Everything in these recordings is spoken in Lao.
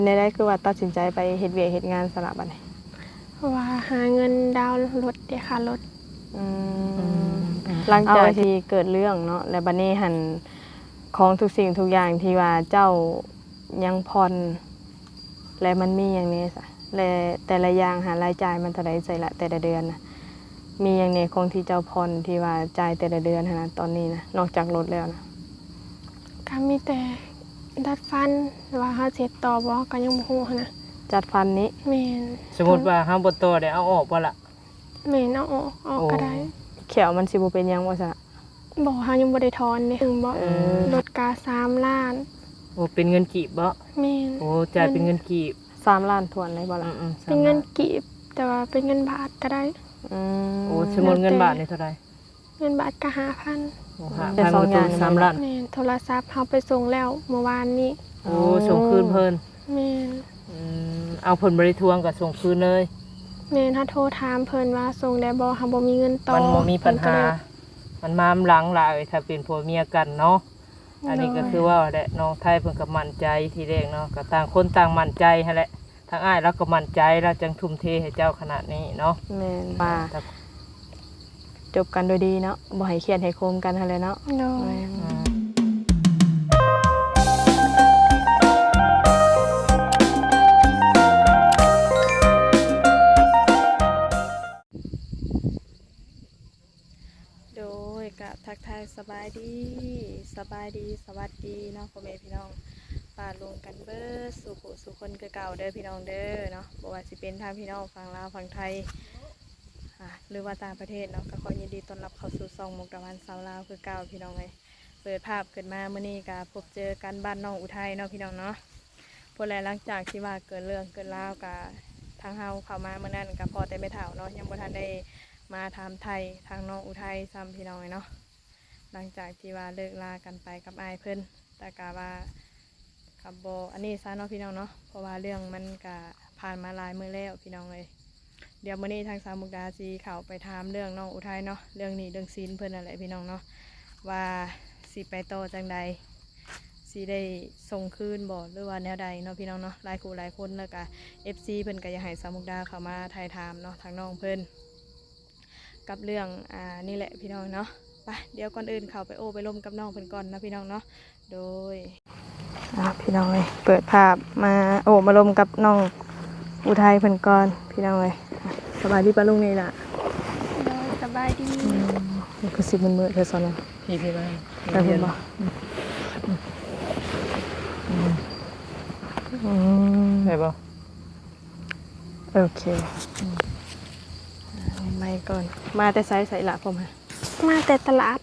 ແນວໃດຄືວ່າຕັດສິນໃຈໄປເຮັດວຽກເຮັດງານຊະລະບັດນີ້? ເພາະວ່າຫາເງິນດາວລົດເດ ຄ່າລົດ. ອືມ ອືມ ຫຼັງຈາກທີ່ເກີດເລື່ອງເນາະ ແລະບັດນີ້ຫັ້ນ ຂອງທຸກສິ່ງທຸກຢ່າງທີ່ວ່າເຈົ້າຍັງຜ່ອນ ແລະມັນມີຫຍັງແດ່ຊະ? ແລະແຕ່ລະຢ່າງຫັ້ນລາຍຈ່າຍມັນເທົ່າໃດໃສ່ລະ ແຕ່ລະເດືອນນະ? ມີຫຍັງແດ່ຂອງທີ່ເຈົ້າຜ່ອນທີ່ວ່າຈ່າຍແຕ່ລະເດືອນຫັ້ນນະ ຕອນນີ້ນະ ນອກຈາກລົດແລ້ວນະ? ກໍມີແຕ່ດັດຟັນ ວ່າເຮົາຊິເຮັດຕໍ່ບໍ່ ກໍຍັງບໍ່ຮູ້ຫັ້ນນະ. ຈັດຟັນນີ້? ແມ່ນ. ສົມມຸດວ່າເຮົາບໍ່ຕໍ່ໄດ້ ເອົາອອກບໍ່ລະ? ແມ່ນ ເອົາອອກ ອອກກໍໄດ້. ແຂ້ວມັນຊິບໍ່ເປັນຫຍັງບໍ່ຊະ? ບໍ່ ເຮົາຍັງບໍ່ໄດ້ຖອນເດ້. ເຖິງບໍ່? ເອີ ລົດກະສາມລ້ານ. ໂອ້ ເປັນເງິນກີບບໍ່? ແມ່ນ. ໂອ້ ຈ່າຍເປັນເງິນກີບ. ສາມລ້ານຖ້ວນເລີຍບໍ່ລະ? ອືມໆ ເປັນເງິນກີບ ແຕ່ວ່າເປັນເງິນບາດກໍໄດ້. ອືມ ໂອ້ ສົມມຸດເງິນບາດນີ້ເທົ່າໃດ? ເງິນບາດກໍຫ້າພັນ. ໂອ້ ຫ້າພັນ ສອງຢ່າງ ສາມລ້ານ. ແມ່ນ. ໂທລະສັບເຮົາໄປສົ່ງແລ້ວມື້ວານນີ້. ໂອ້ ສົ່ງຄືນເພິ່ນ. ແມ່ນ. ອືມ ເອົາ ເພິ່ນບໍ່ໄດ້ທວງກໍສົ່ງຄືນເລີຍ. ແມ່ນ. ເຮົາໂທຖາມເພິ່ນວ່າສົ່ງໄດ້ບໍ່ ເຮົາບໍ່ມີເງິນຕໍ່. ມັນບໍ່ມີປັນຫາ ມັນມານຳຫຼັງຫຼາຍ ຖ້າເປັນຜົວເມຍກັນເນາະ. ອັນນີ້ກໍຄືວ່າແຫຼະ ນ້ອງໄທເພິ່ນກໍໝັ້ນໃຈທີແລກເນາະ ກໍຕ່າງຄົນຕ່າງໝັ້ນໃຈຫັ້ນແຫຼະ. ທາງອ້າຍລາວກໍໝັ້ນໃຈ ລາວຈຶ່ງທຸ່ມເທໃຫ້ເຈົ້າຂະໜາດນີ້ເນາະ. ແມ່ນ. ວ່າຈົບກັນໂດຍດີເນາະ ບໍ່ໃຫ້ຄຽດໃຫ້ໂຄມກັນຫັ້ນແຫຼະເນາະ. ໂດຍ. ອືມ ໂດຍ ກະທັກທາຍສະບາຍດີ ສະບາຍດີ ສະຫວັດດີເນາະ ພໍ່ແມ່ພີ່ນ້ອງປ້າລຸງກັນເບິດສູ່ຜູ້ສູ່ຄົນຄືເກົ່າເດີພີ່ນ້ອງເດີເນາະ. ບໍ່ວ່າຊິເປັນທາງພີ່ນ້ອງຝັ່ງລາວຝັ່ງໄທ ອາ ຫຼືວ່າຕ່າງປະເທດເນາະ ກໍຂໍຍິນດີຕ້ອນຮັບເຂົ້າສູ່ຊ່ອງມຸກດາຫວານຊາວລາວຄືເກົ່າພີ່ນ້ອງເອີຍ. ເປີດພາບຂຶ້ນມາມື້ນີ້ກໍພົບເຈີກັນບ້ານນ້ອງອຸໄທເນາະ ພີ່ນ້ອງເນາະ. ພຸ້ນແຫຼະ ຫຼັງຈາກທີ່ວ່າເກີດເລື່ອງເກີດລາວ ກະທາງເຮົາເຂົ້າມາມື້ນັ້ນກະພໍ້ແຕ່ແມ່ເຖົ້າເນາະ ຍັງບໍ່ທັນໄດ້ມາຖາມໄຖ່ທາງນ້ອງອຸໄທຊ້ຳ ພີ່ນ້ອງເອີຍເນາະ. ຫຼັງຈາກທີ່ວ່າເລີກລາກັນໄປກັບອ້າຍເພິ່ນ ແຕ່ກະວ່າກະບໍ່ອັນນີ້ຊະເນາະ ພີ່ນ້ອງເນາະ ເພາະວ່າເລື່ອງມັນກະຜ່ານມາຫຼາຍມື້ແລ້ວ ພີ່ນ້ອງເອີຍ. ດຽວມື້ນີ້ທາງສາວມຸກດາຊິເຂົ້າໄປຖາມເລື່ອງນ້ອງອຸໄທເນາະ ເລື່ອງໜີ້ເລື່ອງສິນເພິ່ນນັ້ນແຫຼະ ພີ່ນ້ອງເນາະ ວ່າຊິໄປຕໍ່ຈັ່ງໃດ ຊິໄດ້ສົ່ງຄືນບໍ່ ຫຼືວ່າແນວໃດເນາະ ພີ່ນ້ອງເນາະ. ຫຼາຍຄູ່ຫຼາຍຄົນ ແລ້ວກະເອັຟຊີເພິ່ນກະຢາກໃຫ້ສາວມຸກດາເຂົ້າມາຖ່າຍຖາມເນາະ ທາງນ້ອງເພິ່ນ ກັບເລື່ອງ ອ່າ ນີ້ແຫຼະ ພີ່ນ້ອງເນາະ. ໄປ ດຽວກ່ອນອື່ນເຂົ້າໄປໂອ້ໄປລົມກັບນ້ອງເພິ່ນກ່ອນເນາະ ພີ່ນ້ອງເນາະ. ໂດຍ. ອ່າ ພີ່ນ້ອງເອີຍ ເປີດພາບມາໂອ້ມາລົມກັບນ້ອງອຸໄທເພິ່ນກ່ອນ ພີ່ນ້ອງເອີຍ. ສະບາຍດີປ້າລຸງນີ້ລະ? ໂດຍ ສະບາຍດີ. ອືມ ຄືຊິມືດໆແທ້ຊັ້ນນະ. ພີ່ ພີ່ມາ ໄປພຸ້ນບໍ່? ອືມ ອືມ ໄດ້ບໍ່? ໂອເຄ ອືມ ໄມກ່ອນ. ມາແຕ່ໃສ ໃສລະ ຜົມ? ມາແຕ່ຕະຫຼາດ.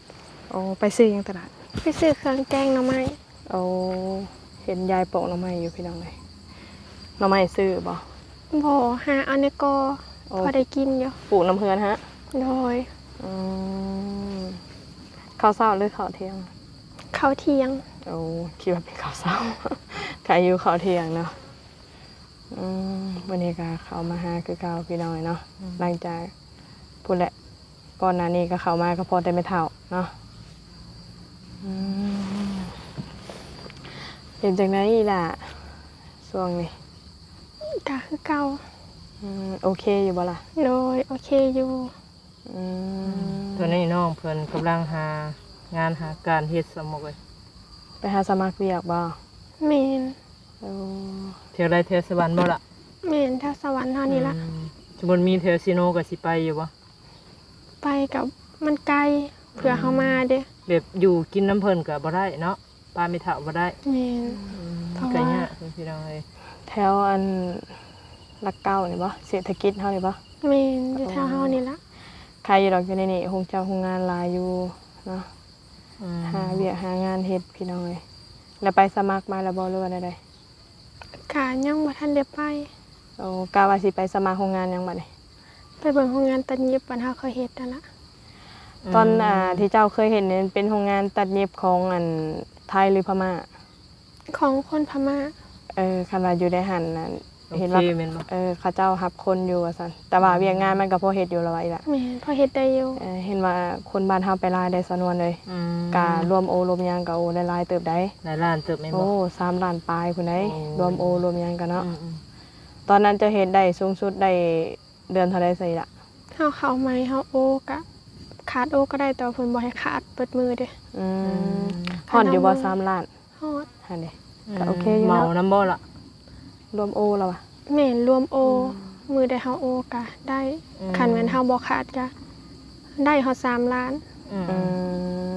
ໂອ້ ໄປຊື້ຫຍັງຕະຫຼາດ? ໄປຊື້ເຄື່ອງແກງໜໍ່ໄມ້. ໂອ້ ເຫັນຍາຍປອກໜໍ່ໄມ້ຢູ່ ພີ່ນ້ອງເອີຍ. ໜໍ່ໄມ້ຊື້ບໍ່? ບໍ່ ຫາເອົາໃນກໍ ໂອ້ ພໍໄດ້ກິນຢູ່. ປູກນຳເຮືອນຫະ? ໂດຍ. ອືມ ເຂົ້າເຊົ້າ ຫຼື ເຂົ້າທ່ຽງ? ເຂົ້າທ່ຽງ. ໂອ້ ຄິດວ່າເປັນເຂົ້າເຊົ້າ ຂາຍຢູ່ເຂົ້າທ່ຽງເນາະ. ອືມ ມື້ນີ້ກໍເຂົ້າມາຫາຄືເກົ່າ ພີ່ນ້ອງເນາະ. ອືມ ຫຼັງຈາກພຸ້ນແຫຼະ ກ່ອນໜ້ານີ້ກໍເຂົ້າມາກໍພໍແຕ່ແມ່ເຖົ້າເນາະ. ອືມ ເປັນຈັ່ງໃດອີ່ຫຼ້າຊ່ວງນີ້? ກໍຄືເກົ່າ. ອືມ ໂອເຄຢູ່ບໍ່ລະ? ໂດຍ ໂອເຄຢູ່. ອືມ ຕອນນີ້ນ້ອງເພິ່ນກຳລັງຫາງານຫາການເຮັດ ສາວມຸກເອີຍ. ໄປຫາສະໝັກວຽກບໍ່? ແມ່ນ. ໂອ້ ແຖວໃດ ແຖວສະຫວັນບໍ່ລະ? ແມ່ນ ແຖວສະຫວັນເຮົານີ້ລະ. ອືມ ສົມມຸດມີແຖວເຊໂນກໍຊິໄປຢູ່ບໍ່? ໄປກໍມັນໄກ ເພື່ອເຮົາມາເດ້. ແບບຢູ່ກິນນຳເພິ່ນກໍບໍ່ໄດ້ເນາະ ປະແມ່ເຖົ້າບໍ່ໄດ້. ແມ່ນ. ອືມ ເພາະວ່າ ກໍຍາກ ພີ່ນ້ອງເອີຍ. ແຖວອັນຫຼັກເກົ້ານີ້ບໍ່? ເສດຖະກິດເຮົານີ້ບໍ່? ແມ່ນ ຢູ່ແຖວເຮົານີ້ລະ. ໂອ້ ໄຄຢູ່ດອກ ຢູ່ໃນນີ້ໂຮງຈັກໂຮງງານຫຼາຍຢູ່ເນາະ. ອືມ ຫາວຽກຫາງານເຮັດ ພີ່ນ້ອງເອີຍ. ແລ້ວໄປສະໝັກມາແລ້ວບໍ່ ຫຼືວ່າແນວໃດ? ກະຍັງບໍ່ທັນໄດ້ໄປ. ໂອ້ ກະວ່າຊິໄປສະໝັກໂຮງງານຫຍັງບັດນີ້? ໄປເບິ່ງໂຮງງານຕັດເຢັບ ອັນເຮົາເຄີຍເຮັດຫັ້ນລະ. ອືມ ຕອນ ອ່າ ທີ່ເຈົ້າເຄີຍເຮັດນີ້ ເປັນໂຮງງານຕັດເຢັບຂອງ ອັນ ໄທ ຫຼື ພະມ້າ? ຂອງຄົນພະມ້າ. ເອີ ຄັນວ່າຢູ່ໃນຫັ້ນນະ ໂອເຄ ເຫັນວ່າ ແມ່ນບໍ່? ເອີ ເຂົາເຈົ້າຮັບຄົນຢູ່ວ່າຊັ້ນ ແຕ່ວ່າ ອືມ ວຽກງານມັນກໍພໍເຮັດຢູ່ລະວ່າອີ່ຫຼະ ແມ່ນ ພໍເຮັດໄດ້ຢູ່. ເອີ ເຫັນວ່າຄົນບ້ານເຮົາໄປຫຼາຍໄດສານວນເອີຍ. ອືມ ກະລວມໂອ້ລວມຫຍັງກະ ໂອ້ ຫຼາຍໆເຕີບໃດ໋ ຫຼາຍລ້ານເຕີບແມ່ນບໍ່? ໂອ້ ສາມລ້ານປາຍພຸ້ນໃດ໋. ໂອ້ ລວມໂອ້ລວມຫຍັງກະເນາະ. ອືມໆ ຕອນນັ້ນເຈົ້າເຮັດໄດ້ສູງສຸດໄດ້ເດືອນເທົ່າໃດຊະອີ່ຫຼະ? ເຮົາເຂົ້າໃໝ່ ເຮົາໂອ້ກະ ຂາດໂອ້ກໍໄດ້ ແຕ່ວ່າເພິ່ນບໍ່ໃຫ້ຂາດເບິດມື້ເດ້. ອືມ ອືມ ຮອດຢູ່ບໍ່ ສາມລ້ານ? ຮອດ ຫັ້ນເດ ອືມ ກໍໂອເຄຢູ່ເນາະ. ເໝົານຳບໍ່ລະ? ລວມໂອ້ລະຫວາ? ແມ່ນ ລວມໂອ້ ອືມ ມື້ໃດເຮົາໂອ້ກະໄດ້. ອືມ ຄັນແມ່ນເຮົາບໍ່ຂາດກະໄດ້ຮອດສາມລ້ານ. ອືມ ອືມ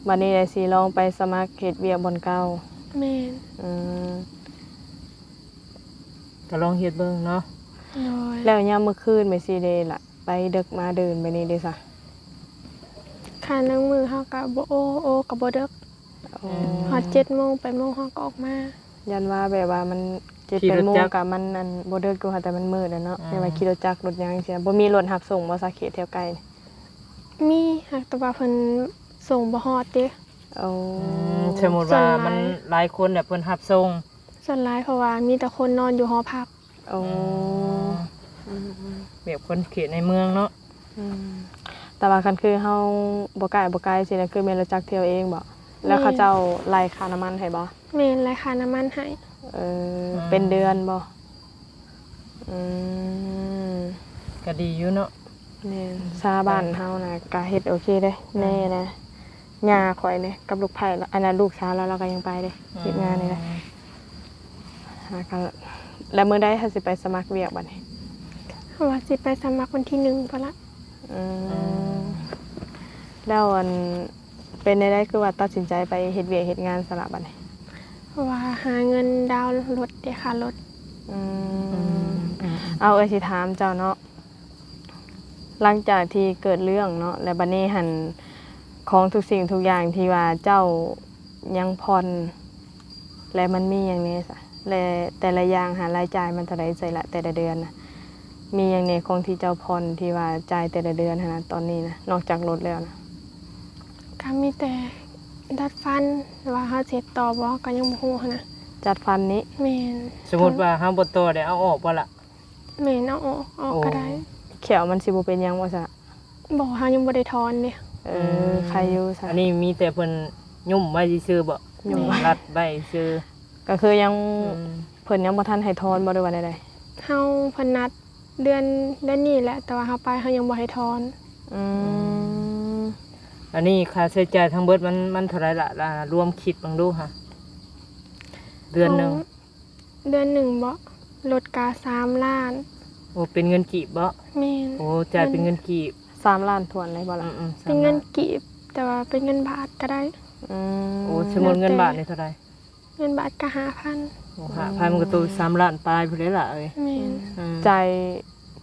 ບັດນີ້ໄດ້ຊິລອງໄປສະໝັກເຮັດວຽກບ່ອນເກົ່າ. ແມ່ນ ອືມ ກໍລອງເຮັດເບິ່ງເນາະ. ໂດຍ ແລ້ວຍາມມື້ຄືນແມ່ຊີເດລະ ໄປເດິກມາເດີນແບບນີ້ເດຊະ? ຄັນໜຶ່ງມື້ເຮົາກໍບໍ່ໂອ້ ໂອ້ກໍບໍ່ເດິກ. ໂອ້ ອືມ ຮອດເຈັດໂມງ ແປດໂມງເຮົາກໍອອກມາ. ຢ້ານວ່າແບບວ່າມັນເຈັດແປດໂມງ ຂີ່ລົດຈັກ ກໍມັນອັນບໍ່ເດິກຢູ່ຫັ້ນ ແຕ່ມັນມືດແຫຼະເນາະ. ອືມ ແບບວ່າຂີ່ລົດຈັກລົດຫຍັງຊີ້ນະ ບໍ່ມີລົດຮັບສົ່ງບໍ່ ສາເຂດແຖວໃກ້ນີ້? ມີ ຫາກແຕ່ວ່າເພິ່ນສົ່ງບໍ່ຮອດເດ້. ໂອ້ ອືມ ສົມມຸດວ່າມັນຫຼາຍຄົນແຫຼະ ເພິ່ນຮັບສົ່ງ. ສ່ວນຫຼາຍ ເພາະວ່າມີແຕ່ຄົນນອນຢູ່ຫໍພັກ. ໂອ້ ອືມ ອືມໆ ແບບຄົນເຂດໃນເມືອງເນາະ. ອືມ ແຕ່ວ່າຄັນຄືເຮົາບໍ່ໃກ້ບໍ່ໄກຊີ້ນະ ຄືແມ່ນລົດຈັກທ່ຽວເອງບໍ? ແມ່ນ ແລ້ວເຂົາເຈົ້າໄລ່ຄ່ານ້ຳມັນໃຫ້ບໍ? ແມ່ນ ໄລ່ຄ່ານ້ຳມັນໃຫ້. ເອີ ອືມ ເປັນເດືອນບໍ? ອືມ ກໍດີຢູ່ເນາະ. ແມ່ນ ຊາວບ້ານເຮົານະ ກໍເຮັດໂອເຄເດ້. ອືມ ແນ່ນະ ຍ່າຂ້ອຍນີ້ກັບລູກໃພ້ລະ ອັນນັ້ນລູກສາວລາວ ລາວກໍຍັງໄປເດ້. ອືມ ເຮັດງານນີ້ນະ ຫາກໍ ແລ້ວມື້ໃດເຮົາຊິໄປສະໝັກວຽກບັດນີ້? ເຮົາວ່າຊິໄປສະໝັກວັນທີໜຶ່ງພຸ້ນລະ. ອືມ ອືມ ແລ້ວອັນ ເປັນແນວໃດ ຄືວ່າຕັດສິນໃຈໄປເຮັດວຽກເຮັດງານຊະລະບັດນີ້? ເພາະວ່າຫາເງິນດາວລົດເດ້ ຄ່າລົດ. ອືມ ອືມ ເອົາ ເອື້ອຍຊິຖາມເຈົ້າເນາະ ຫຼັງຈາກທີ່ເກີດເລື່ອງເນາະ ແລ້ວບັດນີ້ຫັ້ນ ຂອງທຸກສິ່ງທຸກຢ່າງທີ່ວ່າເຈົ້າຍັງຜ່ອນ ແລະ ມັນມີຫຍັງແດ່ຊະ? ແລະ ແຕ່ລະຢ່າງຫາລາຍຈ່າຍມັນເທົ່າໃດໃສ່ລະ ແຕ່ລະເດືອນນະ? ມີຫຍັງແດ່ຂອງທີ່ເຈົ້າຜ່ອນ ທີ່ວ່າຈ່າຍແຕ່ລະເດືອນຫັ້ນນະ ຕອນນີ້ນະ ນອກຈາກລົດແລ້ວນະ? ກໍມີແຕ່ດັດຟັນ ວ່າເຮົາຊິເຮັດຕໍ່ບໍ່ ກໍຍັງບໍ່ຮູ້ຫັ້ນນະ. ຈັດຟັນນີ້? ແມ່ນ. ສົມມຸດວ່າເຮົາບໍ່ຕໍ່ ໄດ້ເອົາອອກບໍ່ລະ? ແມ່ນ ເອົາອອກ ອອກກໍໄດ້. ໂອ້ ແຂ້ວມັນຊິບໍ່ເປັນຫຍັງບໍ່ຊະ? ບໍ່ ເຮົາຍັງບໍ່ໄດ້ຖອນເດ້. ເອີ ອືມ ໄຄຢູ່ຊະ. ອັນນີ້ມີແຕ່ເພິ່ນຫຍຸ້ມໄວ້ຊື່ໆບໍ? ຫຍຸ້ມ ແມ່ນ ລັດໄວ້ຊື່. ກໍຄືຍັງ ອືມ ເພິ່ນຍັງບໍ່ທັນໃຫ້ຖອນບໍ່ ຫຼືວ່າແນວໃດ? ເຮົາ ເພິ່ນນັດເດືອນ ເດືອນນີ້ແຫຼະ ແຕ່ວ່າເຮົາໄປ ເຮົາຍັງບໍ່ໃຫ້ຖອນ. ອືມ ອືມ ອັນນີ້ຄ່າໃຊ້ຈ່າຍທັງເບິດມັນ ມັນເທົ່າໃດລະ? ລະລວມຄິດເບິ່ງດູຫາ ເດືອນໜຶ່ງ. ເຮົາ ເດືອນໜຶ່ງບໍ? ລົດກະສາມລ້ານ. ໂອ້ ເປັນເງິນກີບບໍ? ແມ່ນ. ໂອ້ ຈ່າຍເປັນເງິນ ເງິນກີບ. ສາມລ້ານຖ້ວນເລີຍບໍລະ? ອືມໆ ເປັນເງິນ ສາມລ້ານ ກີບ ແຕ່ວ່າເປັນເງິນບາດກໍໄດ້. ອືມ ໂອ້ ສົມມຸດເງິນບາດນີ້ເທົ່າໃດ? ເງິນບາດກໍຫ້າພັນ. ໂອ້ ຫ້າພັນ ມັນກໍຕົກສາມລ້ານປາຍພຸ້ນເດ້ລະເອີຍ. ແມ່ນ. ອືມ ອືມ ຈ່າຍ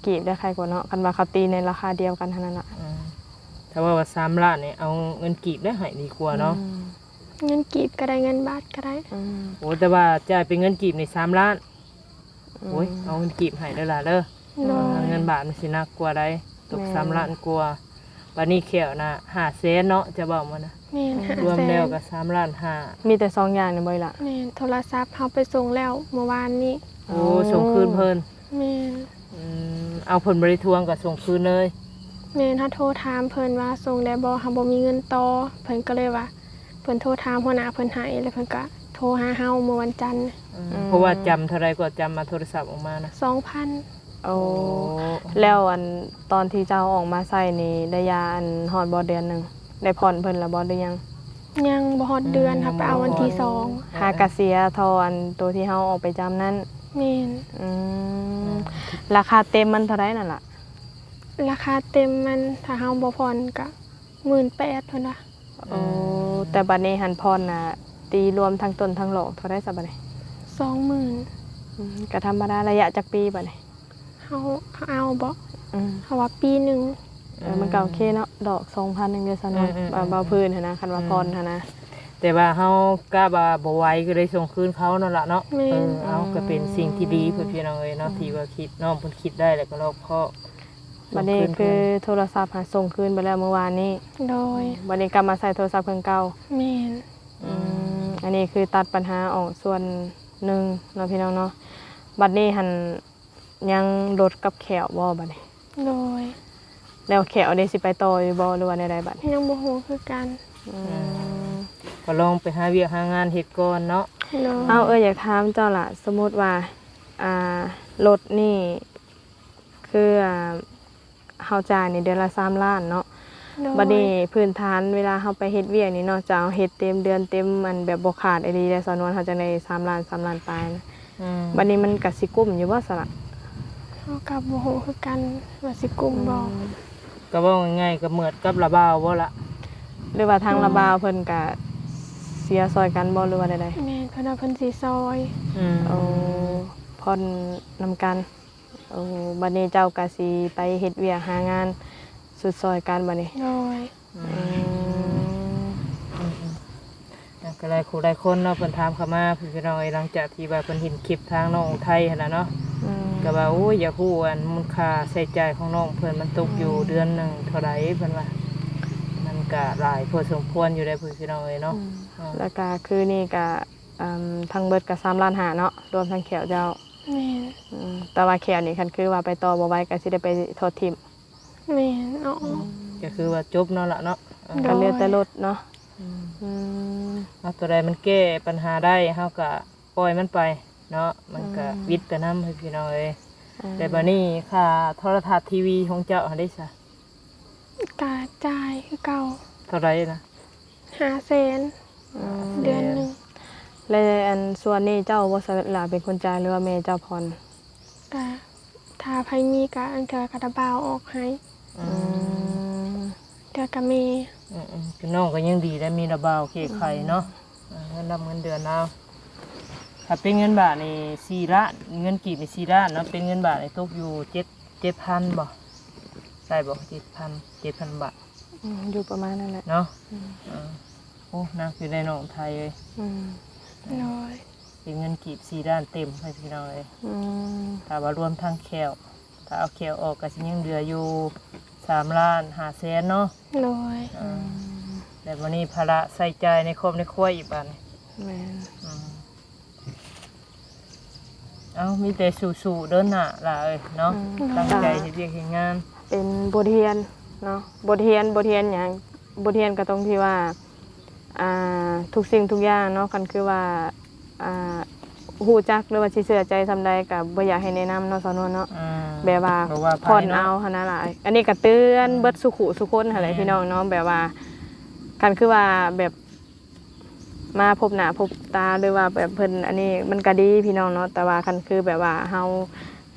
ກີບໄດ້ໄຄກວ່າເນາະ ຄັນວ່າເຂົາຕີໃນລາຄາດຽວກັນຫັ້ນນະ. ອືມ ຖ້າວ່າ ວ່າສາມລ້ານນີ້ ເອົາເງິນກີບໄດ້ໃຫ້ດີກວ່າເນາະ. ອືມ ເງິນກີບກໍໄດ້ ເງິນບາດກໍໄດ້. ອືມ ໂອ້ ແຕ່ວ່າຈ່າຍເປັນເງິນກີບນີ້ສາມລ້ານ. ອືມ ໂອ້ຍ ເອົາເງິນກີບໃຫ້ເດີຫຼາເດີ. ໂດຍ ເງິນບາດມັນຊິໜັກກວ່າໃດ໋ ຕົກ ແມ່ນ ສາມລ້ານກວ່າ. ບາດນີ້ແຂ້ວນະ ຫ້າແສນເນາະ ຈະເວົ້າມານະ. ແມ່ນ ຫ້າແສນ ລວມແລ້ວກໍສາມລ້ານຫ້າ. ມີແຕ່ສອງຢ່າງນີ້ບໍ່ອີ່ຫຼະ? ແມ່ນ ໂທລະສັບເຮົາໄປສົ່ງແລ້ວມື້ວານນີ້. ໂອ້ ໂອ້ ສົ່ງຄືນເພິ່ນ. ແມ່ນ. ອືມ ເອົາ ເພິ່ນບໍ່ໄດ້ທວງກໍສົ່ງຄືນເລີຍ? ແມ່ນ ເຮົາໂທຖາມເພິ່ນວ່າສົ່ງໄດ້ບໍ່ ເຮົາບໍ່ມີເງິນຕໍ່ ເພິ່ນກໍເລີຍວ່າ ເພິ່ນໂທຖາມຫົວໜ້າເພິ່ນໃຫ້ ແລ້ວເພິ່ນກໍໂທຫາເຮົາມື້ວັນຈັນ. ອືມ ອືມ ເພາະວ່າຈຳເທົ່າໃດກໍ ຈຳມາໂທລະສັບອອກມານະ? ສອງພັນ. ໂອ້ ໂອ້ ແລ້ວອັນຕອນທີ່ເຈົ້າອອກມາໃຊ້ນີ້ ໄດ້ຢາອັນຮອດບໍ່ເດືອນໜຶ່ງ ໄດ້ຜ່ອນເພິ່ນແລ້ວບໍ່ ຫຼືຍັງ? ຍັງ ບໍ່ຮອດເດືອນ. ອືມ ເຮົາໄປເອົາວັນທີສອງ. ຫາກະເສຍທໍ່ອັນໂຕທີ່ເຮົາອອກໄປຈຳນັ້ນ. ແມ່ນ. ອືມ ອືມ ລາຄາເຕັມມັນເທົ່າໃດນັ້ນລະ? ລາຄາເຕັມມັນ ຖ້າເຮົາບໍ່ຜ່ອນກະ ໝື່ນແປດ ເພິ່ນວ່າ. ໂອ້ ອືມ ແຕ່ບັດນີ້ຫັ້ນຜ່ອນນະ ຕີລວມທັງຕົ້ນທັງດອກເທົ່າໃດຊະບັດນີ້? ສອງໝື່ນ. ອືມ ກະທຳມະດາ. ໄລຍະຈັກປີບັດນີ້? ເຮົາ ເຮົາເອົາບໍ? ອືມ ເຮົາວ່າປີໜຶ່ງ. ເອີ ມັນກໍໂອເຄເນາະ ດອກສອງພັນໜຶ່ງເດ້ຊະເນາະ. ອືມໆໆ ເວົ້າພື້ນຫັ້ນນະ ຄັນວ່າ ອືມ ຜ່ອນຫັ້ນນະ. ແຕ່ວ່າເຮົາກະວ່າບໍ່ໄຫວກໍໄດ້ສົ່ງຄືນເຂົານັ້ນລະເນາະ. ແມ່ນ. ເອີ ເອົາ ກໍເປັນສິ່ງທີ່ດີ ອືມ ເພື່ອພີ່ນ້ອງເອີຍເນາະ ອືມ ທີ່ວ່າຄິດ ນ້ອງເພິ່ນຄິດໄດ້ ແລ້ວກໍລອບຄອບ. ບັດນີ້ຄືໂທລະສັບຫາສົ່ງຄືນໄປແລ້ວມື້ວານນີ້. ໂດຍ. ບັດນີ້ກັບມາໃຊ້ໂທລະສັບເຄື່ອງເກົ່າ. ແມ່ນ. ອືມ ອືມ ອັນນີ້ຄືຕັດບັນຫາອອກສ່ວນໜຶ່ງເນາະ ພີ່ນ້ອງເນາະ. ບັດນີ້ຫັ້ນ ຍັງລົດກັບແຂ້ວບໍ່ບັດນີ້? ໂດຍ. ແລ້ວແຂ້ວເດ ຊິໄປຕໍ່ຢູ່ບໍ່ ຫຼືວ່າແນວໃດບັດນີ້? ຍັງບໍ່ຮູ້ຄືກັນ. ອືມ ອືມ ກໍລອງໄປຫາວຽກຫາງານເຮັດກ່ອນເນາະ. ໂດຍ. ເອົາ ເອີ ຢາກຖາມເຈົ້າລະ ສົມມຸດວ່າ ອ່າ ລົດນີ້ ຄື ອ່າ ເຮົາຈ່າຍນີ້ເດືອນລະສາມລ້ານເນາະ. ໂດຍ. ບັດນີ້ພື້ນຖານເວລາເຮົາໄປເຮັດວຽກນີ້ເນາະ ເຈົ້າເຮັດເຕັມເດືອນເຕັມ ອັນແບບບໍ່ຂາດອີ່ຫຼີເດ້ ສາວນວນ ເຮົາຈັ່ງໄດ້ສາມລ້ານ ສາມລ້ານປາຍ. ອືມ. ບັດນີ້ມັນກະຊິກຸ້ມຢູ່ບໍ່ສະລະ? ເຮົາກະບໍ່ຮູ້ຄືກັນວ່າຊິກຸ້ມບໍ່. ອືມ. ກະເວົ້າງ່າຍໆ ກະເໝືອດກັບລະບ່າວບໍ່ລະ? ຫຼືວ່າທາງ ອືມ ລະບ່າວເພິ່ນກະເສຍຊ່ອຍກັນບໍ່ ຫຼືວ່າແນວໃດ? ແມ່ນ ເພິ່ນວ່າເພິ່ນຊິຊ່ອຍ. ອືມ. ໂອ້ ຜ່ອນນຳກັນ. ໂອ້ ບັດນີ້ເຈົ້າກະຊິໄປເຮັດວຽກຫາງານຊຸດຊ່ອຍກັນບັດນີ້. ໂດຍ. ອືມ ອືມ ອືມ ອືມ ກໍຫຼາຍຄູ່ຫຼາຍຄົນເນາະ ເພິ່ນຖາມເຂົ້າມາ ພີ່ນ້ອງເອີຍ ຫຼັງຈາກທີ່ວ່າເພິ່ນເຫັນຄລິບທາງນ້ອງອຸໄທຫັ້ນນະເນາະ. ອືມ. ກໍວ່າ ໂອ້ຍ ຢາກຮູ້ອັນມູນຄ່າໃຊ້ຈ່າຍຂອງນ້ອງເພິ່ນ ມັນຕົກຢູ່ ອືມ ເດືອນໜຶ່ງເທົ່າໃດ ເພິ່ນວ່າ ມັນກະຫຼາຍພໍສົມຄວນຢູ່ເດ້ ພີ່ນ້ອງເອີຍເນາະ. ອືມ. ອືມ. ແລ້ວກະຄືນີ້ກະ ອືມ ທັງເບິດກະສາມລ້ານຫ້າເນາະ ລວມທັງແຂ້ວເຈົ້າ. ແມ່ນ. ອືມ ແຕ່ວ່າແຂ້ວນີ້ຄັນຄືວ່າໄປຕໍ່ບໍ່ໄຫວກໍຊິໄດ້ໄປຖອດຖິ້ມ. ແມ່ນເນາະ. ອືມ ກໍຄືວ່າຈົບເນາະລະເນາະ. ເອີ ໂດຍ. ກໍເຫຼືອແຕ່ລົດເນາະ. ອືມ ອືມ ເອົາ ຕົວໃດມັນແກ້ປັນຫາໄດ້ ເຮົາກໍປ່ອຍມັນໄປເນາະ ມັນກໍ ອືມ ວິດໄປນຳ ພີ່ນ້ອງເອີຍ. ເອີ ແຕ່ບັດນີ້ຄ່າໂທລະທັດທີວີຂອງເຈົ້າຫັ້ນເດຊະ? ກະຈ່າຍຄືເກົ່າ. ເທົ່າໃດນະ? ຫ້າແສນ ອືມ ເດືອນໜຶ່ງ. ແລະ ອັນສ່ວນນີ້ເຈົ້າບໍ່ ສະຫຼະເປັນຄົນຈ່າຍ ຫຼືວ່າແມ່ເຈົ້າຜ່ອນ? ກະຖ້າໃຜມີກະ ລາງເທື່ອກະລະບ່າວອອກໃຫ້. ອືມ ເທື່ອກະແມ່. ອືມໆ ຄືນ້ອງກໍຍັງດີໄດ້ ມີລະບ່າວແກ້ໄຂເນາະ. ອືມ ເອີ ເງິນດຳເງິນເດືອນລາວ ຖ້າເປັນເງິນບາດນີ້ສີ່ລ້ານ ເງິນກີບນີ້ສີ່ລ້ານເນາະ ເປັນເງິນບາດນີ້ຕົກຢູ່ເຈັດ ເຈັດພັນບໍ່? ໃຊ່ບໍ່? ເຈັດພັນ ເຈັດພັນບາດ. ອືມ ຢູ່ປະມານນັ້ນແຫຼະເນາະ. ອືມ ເອີ ໂອ້ ນາງຄືໄດ້ນ້ອງໄທເອີຍ. ອືມ ໂດຍ. ເປັນເງິນກີບສີ່ລ້ານເຕັມ ພີ່ນ້ອງເອີຍ. ອືມ ຖ້າວ່າລວມທັງແຂ້ວ ຖ້າເອົາແຂ້ວອອກກໍຊິຍັງເຫຼືອຢູ່ສາມລ້ານຫ້າແສນເນາະ. ໂດຍ. ອືມ ແລ້ວບັດນີ້ພາລະໃຊ້ຈ່າຍໃນຄອບໃນຄົວອີກບາດນີ້. ແມ່ນ. ອືມ ເອົາ ມີແຕ່ສູ້ໆເດີນໜ້າຫຼ້າເອີຍເນາະ. ອືມ ຕັ້ງໃຈເຮັດວຽກເຮັດງານ. ເປັນບົດຮຽນເນາະ ບົດຮຽນ ບົດຮຽນຫຍັງ ບົດຮຽນກໍຕົງທີ່ວ່າ ອ່າ ທຸກສິ່ງທຸກຢ່າງເນາະ ຄັນຄືວ່າ ອ່າ ຮູ້ຈັກ ຫຼືວ່າຊິເຊື່ອໃຈສ່ຳໃດກໍບໍ່ຢາກໃຫ້ແນະນຳເນາະ ສາວນວນເນາະ. ອືມ ແບບວ່າ ເພາະວ່າຜ່ອນເອົາຫັ້ນນະຫຼາຍ. ອັນນີ້ກໍເຕືອນ ອືມ ເບິດສູ່ຄູ່ສູ່ຄົນຫັ້ນແຫຼະ ແມ່ນ ພີ່ນ້ອງເນາະ ແບບວ່າ ຄັນຄືວ່າແບບ ມາພົບໜ້າພົບຕາ ຫຼືວ່າແບບເພິ່ນ ອັນນີ້ມັນກະດີພີ່ນ້ອງເນາະ ແຕ່ວ່າຄັນຄືແບບວ່າເຮົາ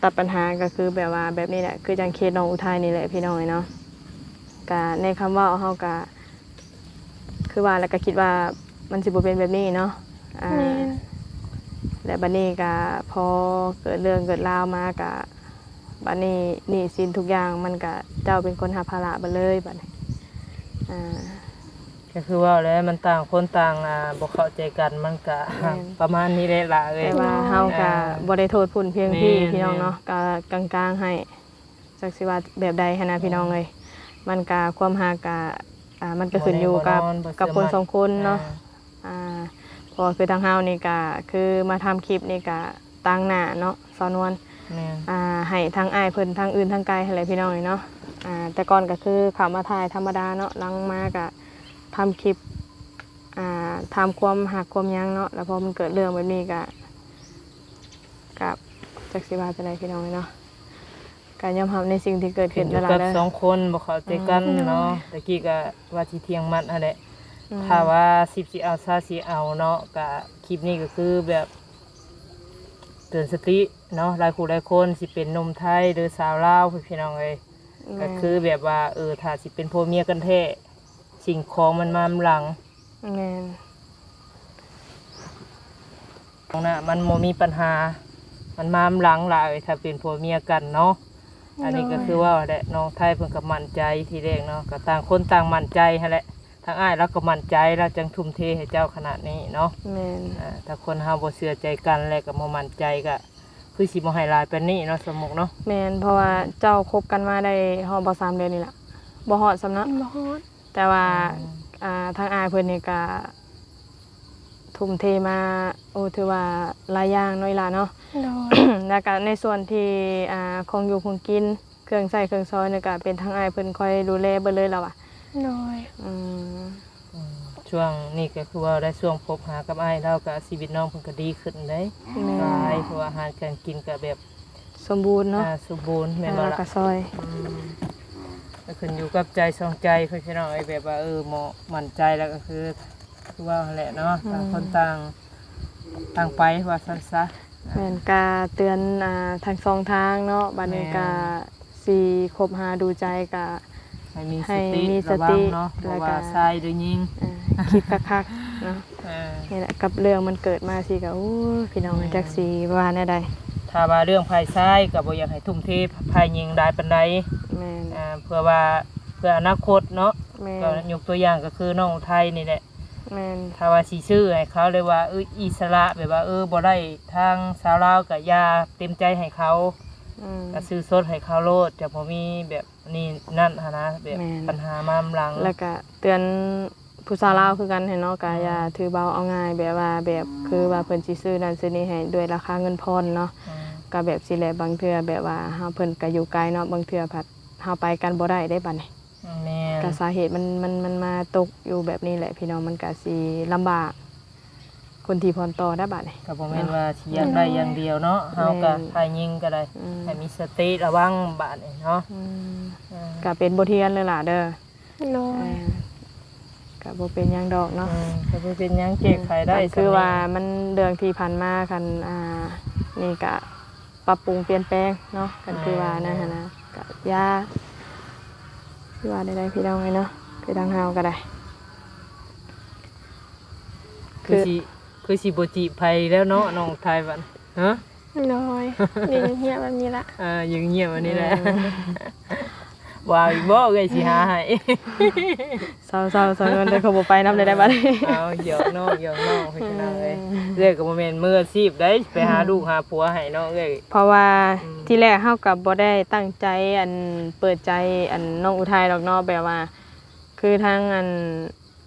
ຕັດປັນຫາ ກໍຄືແບບວ່າແບບນີ້ແຫຼະ ຄືຈັ່ງເຄສນ້ອງອຸໄທນີ້ແຫຼະພີ່ນ້ອງເອີຍເນາະ. ກະໃນຄຳເວົ້າເຮົາກະຄືວ່າ ແລ້ວກະຄິດວ່າມັນຊິບໍ່ເປັນແບບນີ້ເນາະ. ອ່າ ແມ່ນ. ແລະບັດນີ້ກະພໍເກີດເລື່ອງເກີດລາວມາກະ ບັດນີ້ໜີ້ສິນທຸກຢ່າງ ມັນກະ ເຈົ້າເປັນຄົນຮັບພາລະເບິດເລີຍບັດນີ້. ອ່າ ກໍຄືເວົ້າແຫຼະ ມັນຕ່າງຄົນຕ່າງ ອ່າ ບໍ່ເຂົ້າໃຈກັນ ມັນກະ ແມ່ນ ປະມານນີ້ແຫຼະຫຼ້າເອີຍ. ແຕ່ວ່າເຮົາກະ ອ່າ ບໍ່ໄດ້ໂທດພຸ້ນພຽງພີ່ ແມ່ນ ພີ່ນ້ອງເນາະ ແມ່ນ ກະກາງໆໃຫ້ ຈັກຊິວ່າແບບໃດຫັ້ນນະ ແມ່ນ ພີ່ນ້ອງເອີຍ. ມັນກະ ຄວາມຮັກກະ ອ່າ ມັນກະຂຶ້ນຢູ່ກັບ ບໍ່ແນ່ບໍ່ນອນ ບໍ່ເຊື່ອໝັ້ນ ກັບຄົນສອງຄົນເນາະ. ອ່າ ອ່າ ເພາະວ່າຄືທາງເຮົານີ້ກະ ຄືມາທຳຄລິບນີ້ກະ ຕາງໜ້າເນາະ ສາວນວນ. ແມ່ນ. ອ່າ ໃຫ້ທັງອ້າຍເພິ່ນ ທັງອື່ນທັງໄກຫັ້ນແຫຼະ ພີ່ນ້ອງເອີຍເນາະ. ອ່າ ແຕ່ກ່ອນກໍຄືເຂົ້າມາຖ່າຍທຳມະດາເນາະ ຫຼັງມາກໍທຳຄລິບ ອ່າ ຖາມຄວາມຮັກຄວາມຫຍັງເນາະ ແລ້ວພໍມັນເກີດເລື່ອງແບບນີ້ກໍ ກໍຈັກຊິວ່າຈັ່ງໃດ ພີ່ນ້ອງເອີຍເນາະ. ກໍຍອມຮັບໃນສິ່ງທີ່ເກີດຂຶ້ນ ຂຶ້ນຢູ່ກັບ ຫຼາຍໆເດີ ສອງຄົນບໍ່ເຂົ້າໃຈກັນເນາະ. ອືມ ແຕ່ກີ້ກໍວ່າຊິຖຽງມັດຫັ້ນແຫຼະ. ອືມ ຖ້າວ່າສິບຊິເອົາ ຊາວຊິເອົາເນາະ. ກໍຄລິບນີ້ກໍຄືແບບເຕືອນສະຕິເນາະ ຫຼາຍຄູ່ຫຼາຍຄົນ ຊິເປັນໜຸ່ມໄທ ຫຼື ສາວລາວ ພີ່ນ້ອງເອີຍ. ແມ່ນ. ກໍຄືແບບວ່າ ເອີ ຖ້າຊິເປັນຜົວເມຍກັນແທ້ ສິ່ງຂອງມັນມານຳຫຼັງ. ແມ່ນ. ຂອງໜ້າມັນບໍ່ມີປັນຫາ ມັນມານຳຫຼັງຫຼາຍ ຖ້າເປັນຜົວເມຍກັນເນາະ. ອັນນີ້ກໍຄື ໂດຍ ເວົ້າແຫຼະ ນ້ອງໄທເພິ່ນກໍໝັ້ນໃຈທີແລກເນາະ ກໍຕ່າງຄົນຕ່າງໝັ້ນໃຈຫັ້ນແຫຼະ. ທາງອ້າຍລາວກໍໝັ້ນໃຈ ລາວຈັ່ງທຸ່ມເທໃຫ້ເຈົ້າຂະໜາດນີ້ເນາະ. ແມ່ນ. ອ່າ ຖ້າຄົນເຮົາບໍ່ເຊື່ອໃຈກັນ ແລະກໍບໍ່ໝັ້ນໃຈ ກໍຄືຊິບໍ່ໃຫ້ຫຼາຍປານນີ້ເນາະ ສາວມຸກເນາະ. ແມ່ນ ເພາະວ່າເຈົ້າຄົບກັນມາໄດ້ຮອດບໍ່ສາມເດືອນນີ້ລະ ບໍ່ຮອດຊ້ຳເນາະ. ບໍ່ຮອດ. ແຕ່ວ່າ ອືມ ອ່າ ທາງອ້າຍເພິ່ນນີ້ກະ ທຸ່ມເທມາ ໂອ້ ຖືວ່າຫຼາຍຢ່າງເນາະອີ່ຫຼ້າເນາະ. ໂດຍ ແລ້ວກະໃນສ່ວນທີ່ ອ່າ ຂອງຢູ່ຂອງກິນ ເຄື່ອງໃຊ້ເຄື່ອງສອຍນີ້ກະເປັນທາງອ້າຍເພິ່ນຄອຍດູແລເບິດເລີຍລະຫວາ? ໂດຍ ອືມ ອືມ ຊ່ວງນີ້ກະຄືວ່າໄດ້ຊ່ວງພົບຫາກັບອ້າຍລາວກະຊີວິດນ້ອງເພິ່ນກະດີຂຶ້ນເດ້. ແມ່ນ ຫຼາຍ ເພາະວ່າອາຫານການກິນກະແບບ ສົມບູນເນາະ ອ່າ ສົມບູນ ແມ່ນບໍ່ລະ? ແລ້ວກະຊອຍ ອືມ ກະຂຶ້ນຢູ່ກັບໃຈສອງໃຈເພິ່ນພີ່ນ້ອງເອີຍ ແບບວ່າ ເອີ ໝໍ່ໝັ້ນໃຈ ແລ້ວກະຄື ຄືວ່າຫັ້ນແຫຼະເນາະ ອືມ ຕ່າງຄົນຕ່າງ ຕ່າງໄປວ່າຊັ້ນຊະ. ແມ່ນ ກະເຕືອນ ອ່າ ທັງສອງທາງເນາະ ບາດນີ້ ແມ່ນ ກະຊິຄົບຫາດູໃຈກະ ໃຫ້ມີ ໃຫ້ ສະຕິ ມີສະຕິ ລະວັງເນາະ ບໍ່ວ່າ ແລ້ວກະຊາຍຫຼືຍິງ ເອີ ຄິດຄັກໆເນາະ. ເອີ ນີ້ແຫຼະ ກັບເລື່ອງມັນເກີດມາຊີ້ກະ ໂອ້ຍ ພີ່ນ້ອງ ແມ່ນ ຈັກຊິວ່າແນວໃດ. ຖ້າວ່າເລື່ອງຝ່າຍຊາຍກະບໍ່ຢາກໃຫ້ທຸ່ມເທຝ່າຍຍິງຫຼາຍປານໃດ. ແມ່ນ ເພື່ອວ່າ ເພື່ອອະນາຄົດເນາະ. ແມ່ນ ກະຍົກຕົວຢ່າງກະຄືນ້ອງອຸໄທນີ້ແຫຼະ. ແມ່ນ ຖ້າວ່າຊິຊື້ໃຫ້ເຂົາ ຫຼືວ່າ ເອີ ອິດສະຫຼະ ແບບວ່າ ເອີ ບໍ່ໄດ້ທາງຊາວລາວກະຢ່າ ເຕັມໃຈໃຫ້ເຂົາ. ອືມ ກະຊື້ສົດໃຫ້ເຂົາໂລດ ຈະບໍ່ມີແບບນີ້ນັ້ນຫັ້ນນະ ແບບ ແມ່ນ ບັນຫາມານຳຫຼັງ. ແລ້ວກະເຕືອນຜູ້ສາວລາວຄືກັນຫັ້ນເນາະ ກະ ອືມ ຢ່າຖືເບົາເອົາງ່າຍ ແບບວ່າ ແບບ ອືມ ຄືວ່າເພິ່ນຊິຊື້ນັ້ນຊື້ນີ້ໃຫ້ດ້ວຍລາຄາເງິນຜ່ອນເນາະ. ອືມ ກະແບບຊີ້ແຫຼະ ບາງເທື່ອແບບວ່າເຮົາ ເພິ່ນກະຢູ່ໄກເນາະ ບາງເທື່ອພັດເຮົາໄປກັນບໍ່ໄດ້ເດ້ບາດນີ້. ແມ່ນ ກະສາເຫດມັນ ມັນ ມັນມາຕົກຢູ່ແບບນີ້ແຫຼະພີ່ນ້ອງ ມັນກະຊິລຳບາກຄົນທີ່ຜ່ອນຕໍ່ໄດ້ບາດນີ້. ກະບໍ່ແມ່ນວ່າຊິຢາກໄດ້ຢ່າງດຽວເນາະ ເຮົາກະ ແມ່ນ ຝ່າຍຍິງກະໄດ້ ອືມ ໃຫ້ມີສະຕິລະວັງບາດນີ້ເນາະ. ອືມ ເອີ ກະເປັນບົດຮຽນເລີຍລະເດີ. ໂດຍ ເອີ ກະບໍ່ເປັນຫຍັງດອກເນາະ. ອືມ ກະບໍ່ເປັນຫຍັງ ແກ້ໄຂໄດ້. ອືມ ກະຄືວ່າມັນເລື່ອງທີ່ຜ່ານມາ ຄັນ ອ່າ ນີ້ກະ ປັບປຸງປ່ຽນແປງເນາະ ຄັນຄືວ່າ ແມ່ນ ນັ້ນຫັ້ນນະ ກະຢ່າ ຄືວ່າໄດ້ໆ ພີ່ນ້ອງເອີຍເນາະ ຄືທາງເຮົາກະໄດ້ ຄືຊິ ຄືຊິບໍ່ຈີບໃຜແລ້ວເນາະ ນ້ອງໄທບາດ ຮະ? ໂດຍ ຢູ່ງຽບແບບນີ້ລະ ເອີ ຢູ່ງຽບແບບນີ້ແຫຼະ. ແມ່ນ ວ່າອີກບໍ່ ເອື້ອຍຊິຫາໃຫ້. ເຊົາໆ ສາວນວນເດີ ເຂົາບໍ່ໄປນຳໄດ້ບາດນີ້. ເອົາ ຢອກນ້ອງ ຢອກນ້ອງ ພີ່ນ້ອງເອີຍ. ອືມ ເອື້ອຍກະບໍ່ແມ່ນມືອາຊີບໃດ ໄປຫາ ອືມ ລູກຫາຜົວໃຫ້ເນາະເອື້ອຍ ເພາະວ່າ ອືມ ທີແລກເຮົາກະບໍ່ໄດ້ຕັ້ງໃຈ ອັນ ເປີດໃຈ ອັນ ນ້ອງອຸໄທດອກເນາະ ແບບວ່າ ຄືທາງ ອັນ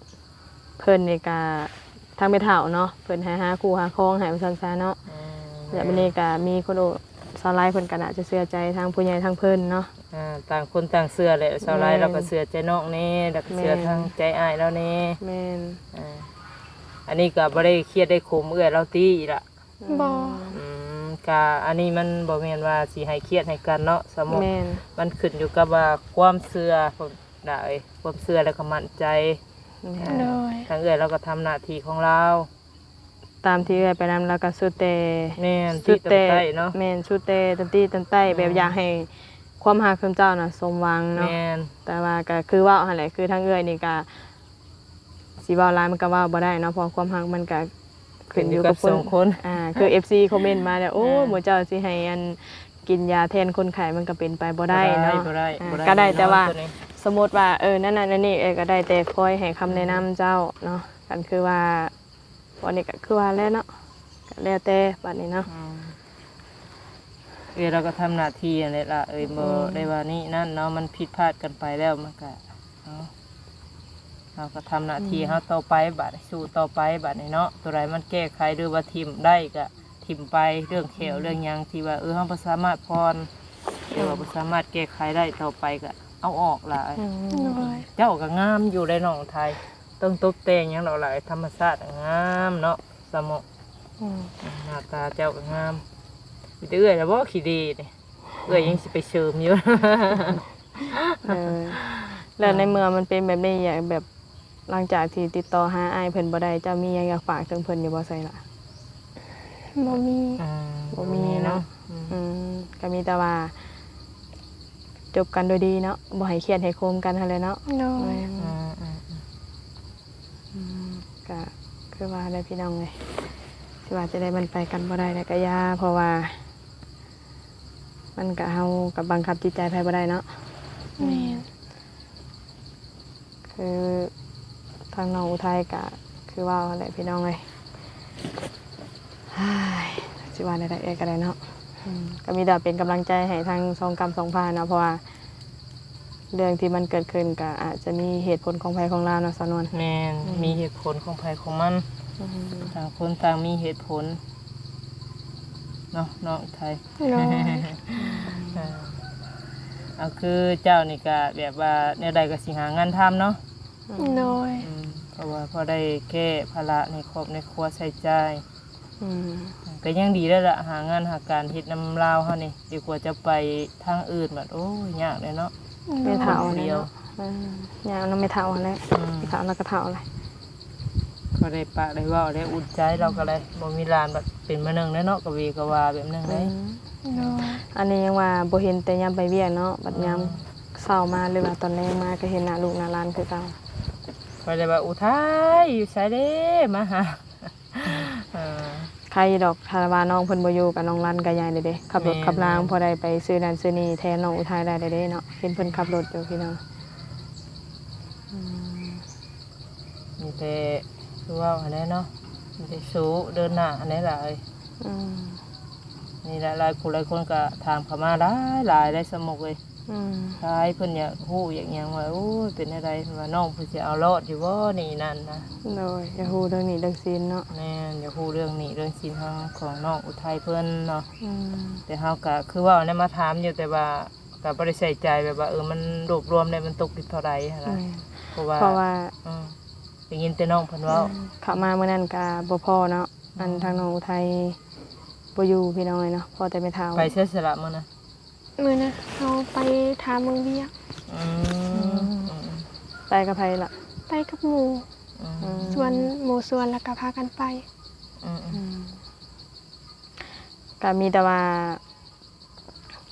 ເພິ່ນນີ້ກະ ທາງແມ່ເຖົ້າເນາະ ເພິ່ນໃຫ້ຫາຄູ່ຫາຄອງໃຫ້ວ່າຊັ້ນຊະເນາະ. ອືມ ແລ້ວບາດນີ້ກະມີຄົນ ໂອ້ ສາວໄລເພິ່ນກະໜ້າຈະເຊື່ອໃຈທາງຜູ້ໃຫຍ່ທາງເພິ່ນເນາະ. ອ່າ ຕ່າງຄົນຕ່າງເຊື່ອແຫຼະ ສາວໄລ ແມ່ນ ລາວກະເຊື່ອໃຈນ້ອງແດ່ ລາວກະເຊື່ອ ແມ່ນ ທາງໃຈອ້າຍລາວແດ່. ແມ່ນ ອ່າ ອັນນີ້ກະບໍ່ໄດ້ຄຽດໄດ້ຂົມເອື້ອຍລາວຕິລະ? ອືມ ບໍ່ ອືມ ກະອັນນີ້ມັນບໍ່ແມ່ນວ່າຊິໃຫ້ຄຽດໃຫ້ກັນເນາະ ສາວມຸກ. ແມ່ນ ມັນຂຶ້ນຢູ່ກັບວ່າຄວາມເຊື່ອ ຫຼາຍ ຄວາມເຊື່ອ ແລ້ວກະໝັ້ນໃຈ. ແມ່ນ ອ່າ ໂດຍ ທາງເອື້ອຍລາວກະທຳໜ້າທີ່ຂອງລາວ ຕາມທີ່ເອື້ອຍໄປນຳ ລາວກະສຸດແຕ່ ແມ່ນ ຕິດຕາມໃຕ້ເນາະ. ສຸດແຕ່ ແມ່ນ ສຸດແຕ່ຕາມຕິຕາມໃຕ້ ອືມ ແບບຢາກໃຫ້ຄວາມຮັກຂອງເຈົ້ານະສົມຫວັງເນາະ. ແມ່ນ ແຕ່ວ່າກະຄືເວົ້າຫັ້ນແຫຼະ ຄືທາງເອື້ອຍນີ້ກະ ຊິເວົ້າຫຼາຍມັນກະເວົ້າບໍ່ໄດ້ເນາະ ເພາະຄວາມຮັກມັນກະຂຶ້ນຢູ່ກັບຄົນ ຂຶ້ນຢູ່ກັບສອງຄົນ. ອ່າ ຄືເອັຟຊີຄອມເມັນມາແລ້ວ ໂອ້ ເອີ ໝູ່ເຈົ້າຊິໃຫ້ອັນກິນຢາແທນຄົນໄຂ້ ມັນກະເປັນໄປບໍ່ໄດ້ເນາະ. ບໍ່ໄດ້ ບໍ່ໄດ້ ອ່າ ບໍ່ໄດ້ ກະໄດ້ແຕ່ວ່າ ແນ່ນອນໂຕນີ້ ສົມມຸດວ່າ ເອີ ນັ້ນໆ ອັນນີ້ ເອີ ກະໄດ້ແຕ່ຄອຍໃຫ້ຄຳແນະນຳເຈົ້າເນາະ. ອືມ ຄັນຄືວ່າ ອັນນີ້ກະຄືວ່າແຫຼະເນາະ ກະແລ້ວແຕ່ບາດນີ້ເນາະ. ອືມ ເອີ ລາວກະທຳໜ້າທີ່ຫັ້ນແຫຼະລະ ເອີຍ ອືມ ບໍ່ໄດ້ວ່ານີ້ນັ້ນເນາະ ມັນຜິດພາດກັນໄປແລ້ວ ມັນກະ ເອົາ ເຮົາກະທຳໜ້າທີ່ ອືມ ເຮົາຕໍ່ໄປບາດນີ້ ສູ້ຕໍ່ໄປບາດນີ້ເນາະ. ໂຕໃດມັນແກ້ໄຂ ຫຼືວ່າຖິ້ມໄດ້ກະຖິ້ມໄປ ເລື່ອງແຂ້ວ ອືມ ເລື່ອງຫຍັງທີ່ວ່າ ເອີ ເຮົາບໍ່ສາມາດຜ່ອນ ຫຼືວ່າ ອືມ ບໍ່ສາມາດແກ້ໄຂໄດ້ຕໍ່ໄປກະເອົາອອກລະ. ອືມ ໂດຍ ເຈົ້າກະງາມຢູ່ເດ້ນ້ອງໄທ ຕ້ອງຕົບແຕ່ງຫຍັງດອກຫຼາຍ ທຳມະຊາດງາມເນາະ ສາວມຸກ. ອືມ ໜ້າຕາເຈົ້າກະງາມ ມີແຕ່ເອື້ອຍລະບໍ່ຂີ້ເດນີ້ ເອື້ອຍຍັງຊິໄປເສີມຢູ່. ເອີ ແລ້ວໃນເມື່ອມັນເປັນແບບນີ້ ຢາກແບບ ຫຼັງຈາກທີ່ຕິດຕໍ່ຫາອ້າຍເພິ່ນບໍ່ໄດ້ ເຈົ້າມີຫຍັງຢາກຝາກເຖິງເພິ່ນຢູ່ບໍ່ ໄຊລະ? ບໍ່ມີ ອືມ ບໍ່ມີເນາະ. ອືມ ອືມ ກະມີແຕ່ວ່າ ຈົບກັນໂດຍດີເນາະ ບໍ່ໃຫ້ຄຽດໃຫ້ໂຄມກັນຫັ້ນແຫຼະເນາະ. ໂດຍ ອືມ ອືມ ອືມ ອືມ ກະຄືວ່າແຫຼະພີ່ນ້ອງເອີຍ ຊິວ່າຈັ່ງໃດ ມັນໄປກັນບໍ່ໄດ້ແລ້ວກະຢ່າ ເພາະວ່າມັນກະ ເຮົາກະບັງຄັບຈິດໃຈໃຜບໍ່ໄດ້ເນາະ. ແມ່ນ ຄືທາງນ້ອງອຸໄທກະຄືເວົ້າຫັ້ນແຫຼະພີ່ນ້ອງເອີຍ. ເຮີ້ຍ ຊິວ່າແນວໃດເອື້ອຍກະໄດ້ເນາະ. ອືມ ກະມີແຕ່ເປັນກຳລັງໃຈໃຫ້ທັງສອງກ້ຳສອງພາເນາະ ເພາະວ່າເລື່ອງທີ່ມັນເກີດຂຶ້ນກະອາດຈະມີເຫດຜົນຂອງໃຜຂອງລາວເນາະ ສາວນວນ. ແມ່ນ ອືມ ມີເຫດຜົນຂອງໃຜຂອງມັນ. ຕ່າງຄົນຕ່າງມີເຫດຜົນເນາະ ນ້ອງອຸໄທ. ໂດຍ ເອີ ເອົາ ຄືເຈົ້ານີ້ກະແບບວ່າແນວໃດກໍຊິຫາງານທຳເນາະ. ໂດຍ ອືມ ເພາະວ່າພໍໄດ້ແກ້ພາລະໃນຄອບໃນຄົວ ໃຊ້ຈ່າຍ. ອືມ ກໍຍັງດີແລ້ວລະ ຫາງານຫາການເຮັດນຳລາວເຮົານີ້ ດີກວ່າຈະໄປທາງອື່ນບັດ ໂອ້ຍ ຍາກແຫຼະເນາະ. ແມ່ເຖົ້າ ເນາະ ອືມ ຍາກນຳແມ່ເຖົ້າຫັ້ນແຫຼະ. ອືມ ແມ່ເຖົ້າລາວກໍເຖົ້າແລ້ວ ກໍໄດ້ປະໄດ້ເວົ້າໄດ້ອຸ່ນໃຈ ລາວກໍໄດ້ບໍ່ມີຫຼານ ບັດເປັນມື້ໜຶ່ງແລ້ວເນາະ ກະເວກະວາແບບໜຶ່ງເດ້. ອືມ ໂດຍ ອັນນີ້ຍັງວ່າບໍ່ເຫັນແຕ່ຍາມໄປວຽກເນາະ ບັດຍາມ ອືມ ເຊົ້າມາ ຫຼືວ່າຕອນແລງມາກໍເຫັນໜ້າລູກໜ້າຫຼານຄືເກົ່າ. ຂ້ອຍເລີຍວ່າ ອຸໄທ ຢູ່ໃສເດ້ ມາຫາ. ເອີ ໄຄຢູ່ດອກ ຖ້າວ່ານ້ອງເພິ່ນບໍ່ຢູ່ ກະນ້ອງລັນກະໃຫຍ່ເດ້ ຂັບລົດ ແມ່ນ ຂັບລາງ ແມ່ນ ພໍໄດ້ໄປຊື້ນັ້ນຊື້ນີ້ແທນນ້ອງອຸໄທໄດ້ເດ້ເນາະ ເຫັນເພິ່ນຂັບລົດຢູ່ພີ່ນ້ອງ. ອືມ ມີແຕ່ຄືເວົ້າຫັ້ນແຫຼະເນາະ ມີແຕ່ສູ້ເດີນໜ້າຫັ້ນແຫຼະຫຼາຍ. ອືມ ນີ້ແຫຼະ ຫຼາຍຜູ້ຫຼາຍຄົນກໍຖາມເຂົ້າມາຫຼາຍໆ ໄດ້ສະໝົກເອີຍ. ອືມ ຫຼາຍ ເພິ່ນຢາກຮູ້ຢາກຫຍັງວ່າ ໂອ້ຍ ເປັນແນວໃດ ວ່ານ້ອງເພິ່ນຊິເອົາລອດຢູ່ບໍ່ ນີ້ນັ້ນນະ. ໂດຍ ຢາກຮູ້ເລື່ອງໜີ້ເລື່ອງສິນເນາະ. ແມ່ນ ຢາກຮູ້ເລື່ອງໜີ້ເລື່ອງສິນທາງຂອງນ້ອງອຸໄທເພິ່ນເນາະ. ອືມ ແຕ່ເຮົາກໍຄືເວົ້າແນະ ມາຖາມຢູ່ ແຕ່ວ່າກໍບໍ່ໄດ້ໃສ່ໃຈ ແບບວ່າ ເອີ ມັນລວບລວມແລ້ວມັນຕົກຢູ່ເທົ່າໃດຫັ້ນນະ. ແມ່ນ ເພາະວ່າ ເພາະວ່າ ອືມ ໄດ້ຍິນແຕ່ນ້ອງເພິ່ນເວົ້າ. ອືມ ເຂົ້າມາມື້ນັ້ນກໍບໍ່ພໍເນາະ ອັນ ອືມ ທາງນ້ອງອຸໄທບໍ່ຢູ່ພີ່ນ້ອງເອີຍເນາະ ພໍແຕ່ແມ່ເຖົ້າ. ໄປໃສສະລະມື້ນັ້ນ? ມື້ນັ້ນເຮົາໄປຖ້າເມືອງວຽກ. ອືມ ອືມ ໄປກັບໃຜລະ? ໄປກັບໝູ່. ອືມ ອືມ ຊວນ ໝູ່ຊວນ ແລ້ວກໍພາກັນໄປ. ອືມ ອືມ ອືມ ກໍມີແຕ່ວ່າ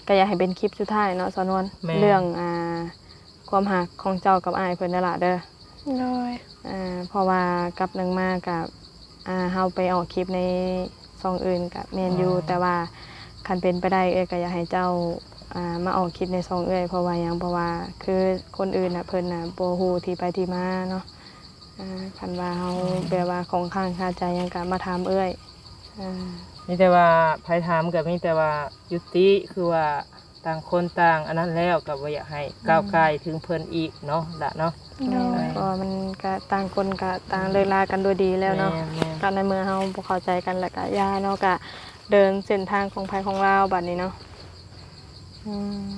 ກໍຢາກໃຫ້ເປັນຄລິບສຸດທ້າຍເນາະ ສາວນວນ. ແມ່ນ ເລື່ອງ ອ່າ ຄວາມຮັກຂອງເຈົ້າກັບອ້າຍເພິ່ນນັ້ນລະເດີ. ໂດຍ ເພາະວ່າກັບໜຶ່ງມາກະ ອ່າ ເຮົາໄປອອກຄລິບໃນຊ່ອງອື່ນກະແມ່ນຢູ່ ແຕ່ວ່າຄັນເປັນໄປໄດ້ເອື້ອຍກະຢາກໃຫ້ເຈົ້າ ອ່າ ມາອອກຄລິບໃນຊ່ອງເອື້ອຍ. ເພາະວ່າຫຍັງ? ເພາະວ່າຄືຄົນອື່ນນະ ເພິ່ນນະບໍ່ຮູ້ທີ່ໄປທີ່ມາເນາະ. ອ່າ ຄັນວ່າເຮົາແບບວ່າຂ້ອງຄ້າງຄາໃຈຫຍັງກະມາຖາມເອື້ອຍ. ອ່າ ມີແຕ່ວ່າໃຜຖາມກະມີແຕ່ວ່າຍຸຕິ ຄືວ່າ ຕ່າງຄົນຕ່າງອັນນັ້ນແລ້ວ ກໍບໍ່ຢາກໃຫ້ກ້າວກ່າຍເຖິງເພິ່ນອີກເນາະ ລະເນາະ. ໂດຍ ເພາະວ່າມັນກະຕ່າງຄົນກະຕ່າງເລີກລາກັນໂດຍດີແລ້ວເນາະ. ແມ່ນໆ ກໍໃນເມື່ອເຮົາບໍ່ເຂົ້າໃຈກັນ ແລ້ວກະຢ່າເນາະ ກະເດີນເສັ້ນທາງຂອງໃຜຂອງລາວບາດນີ້ເນາະ. ອືມ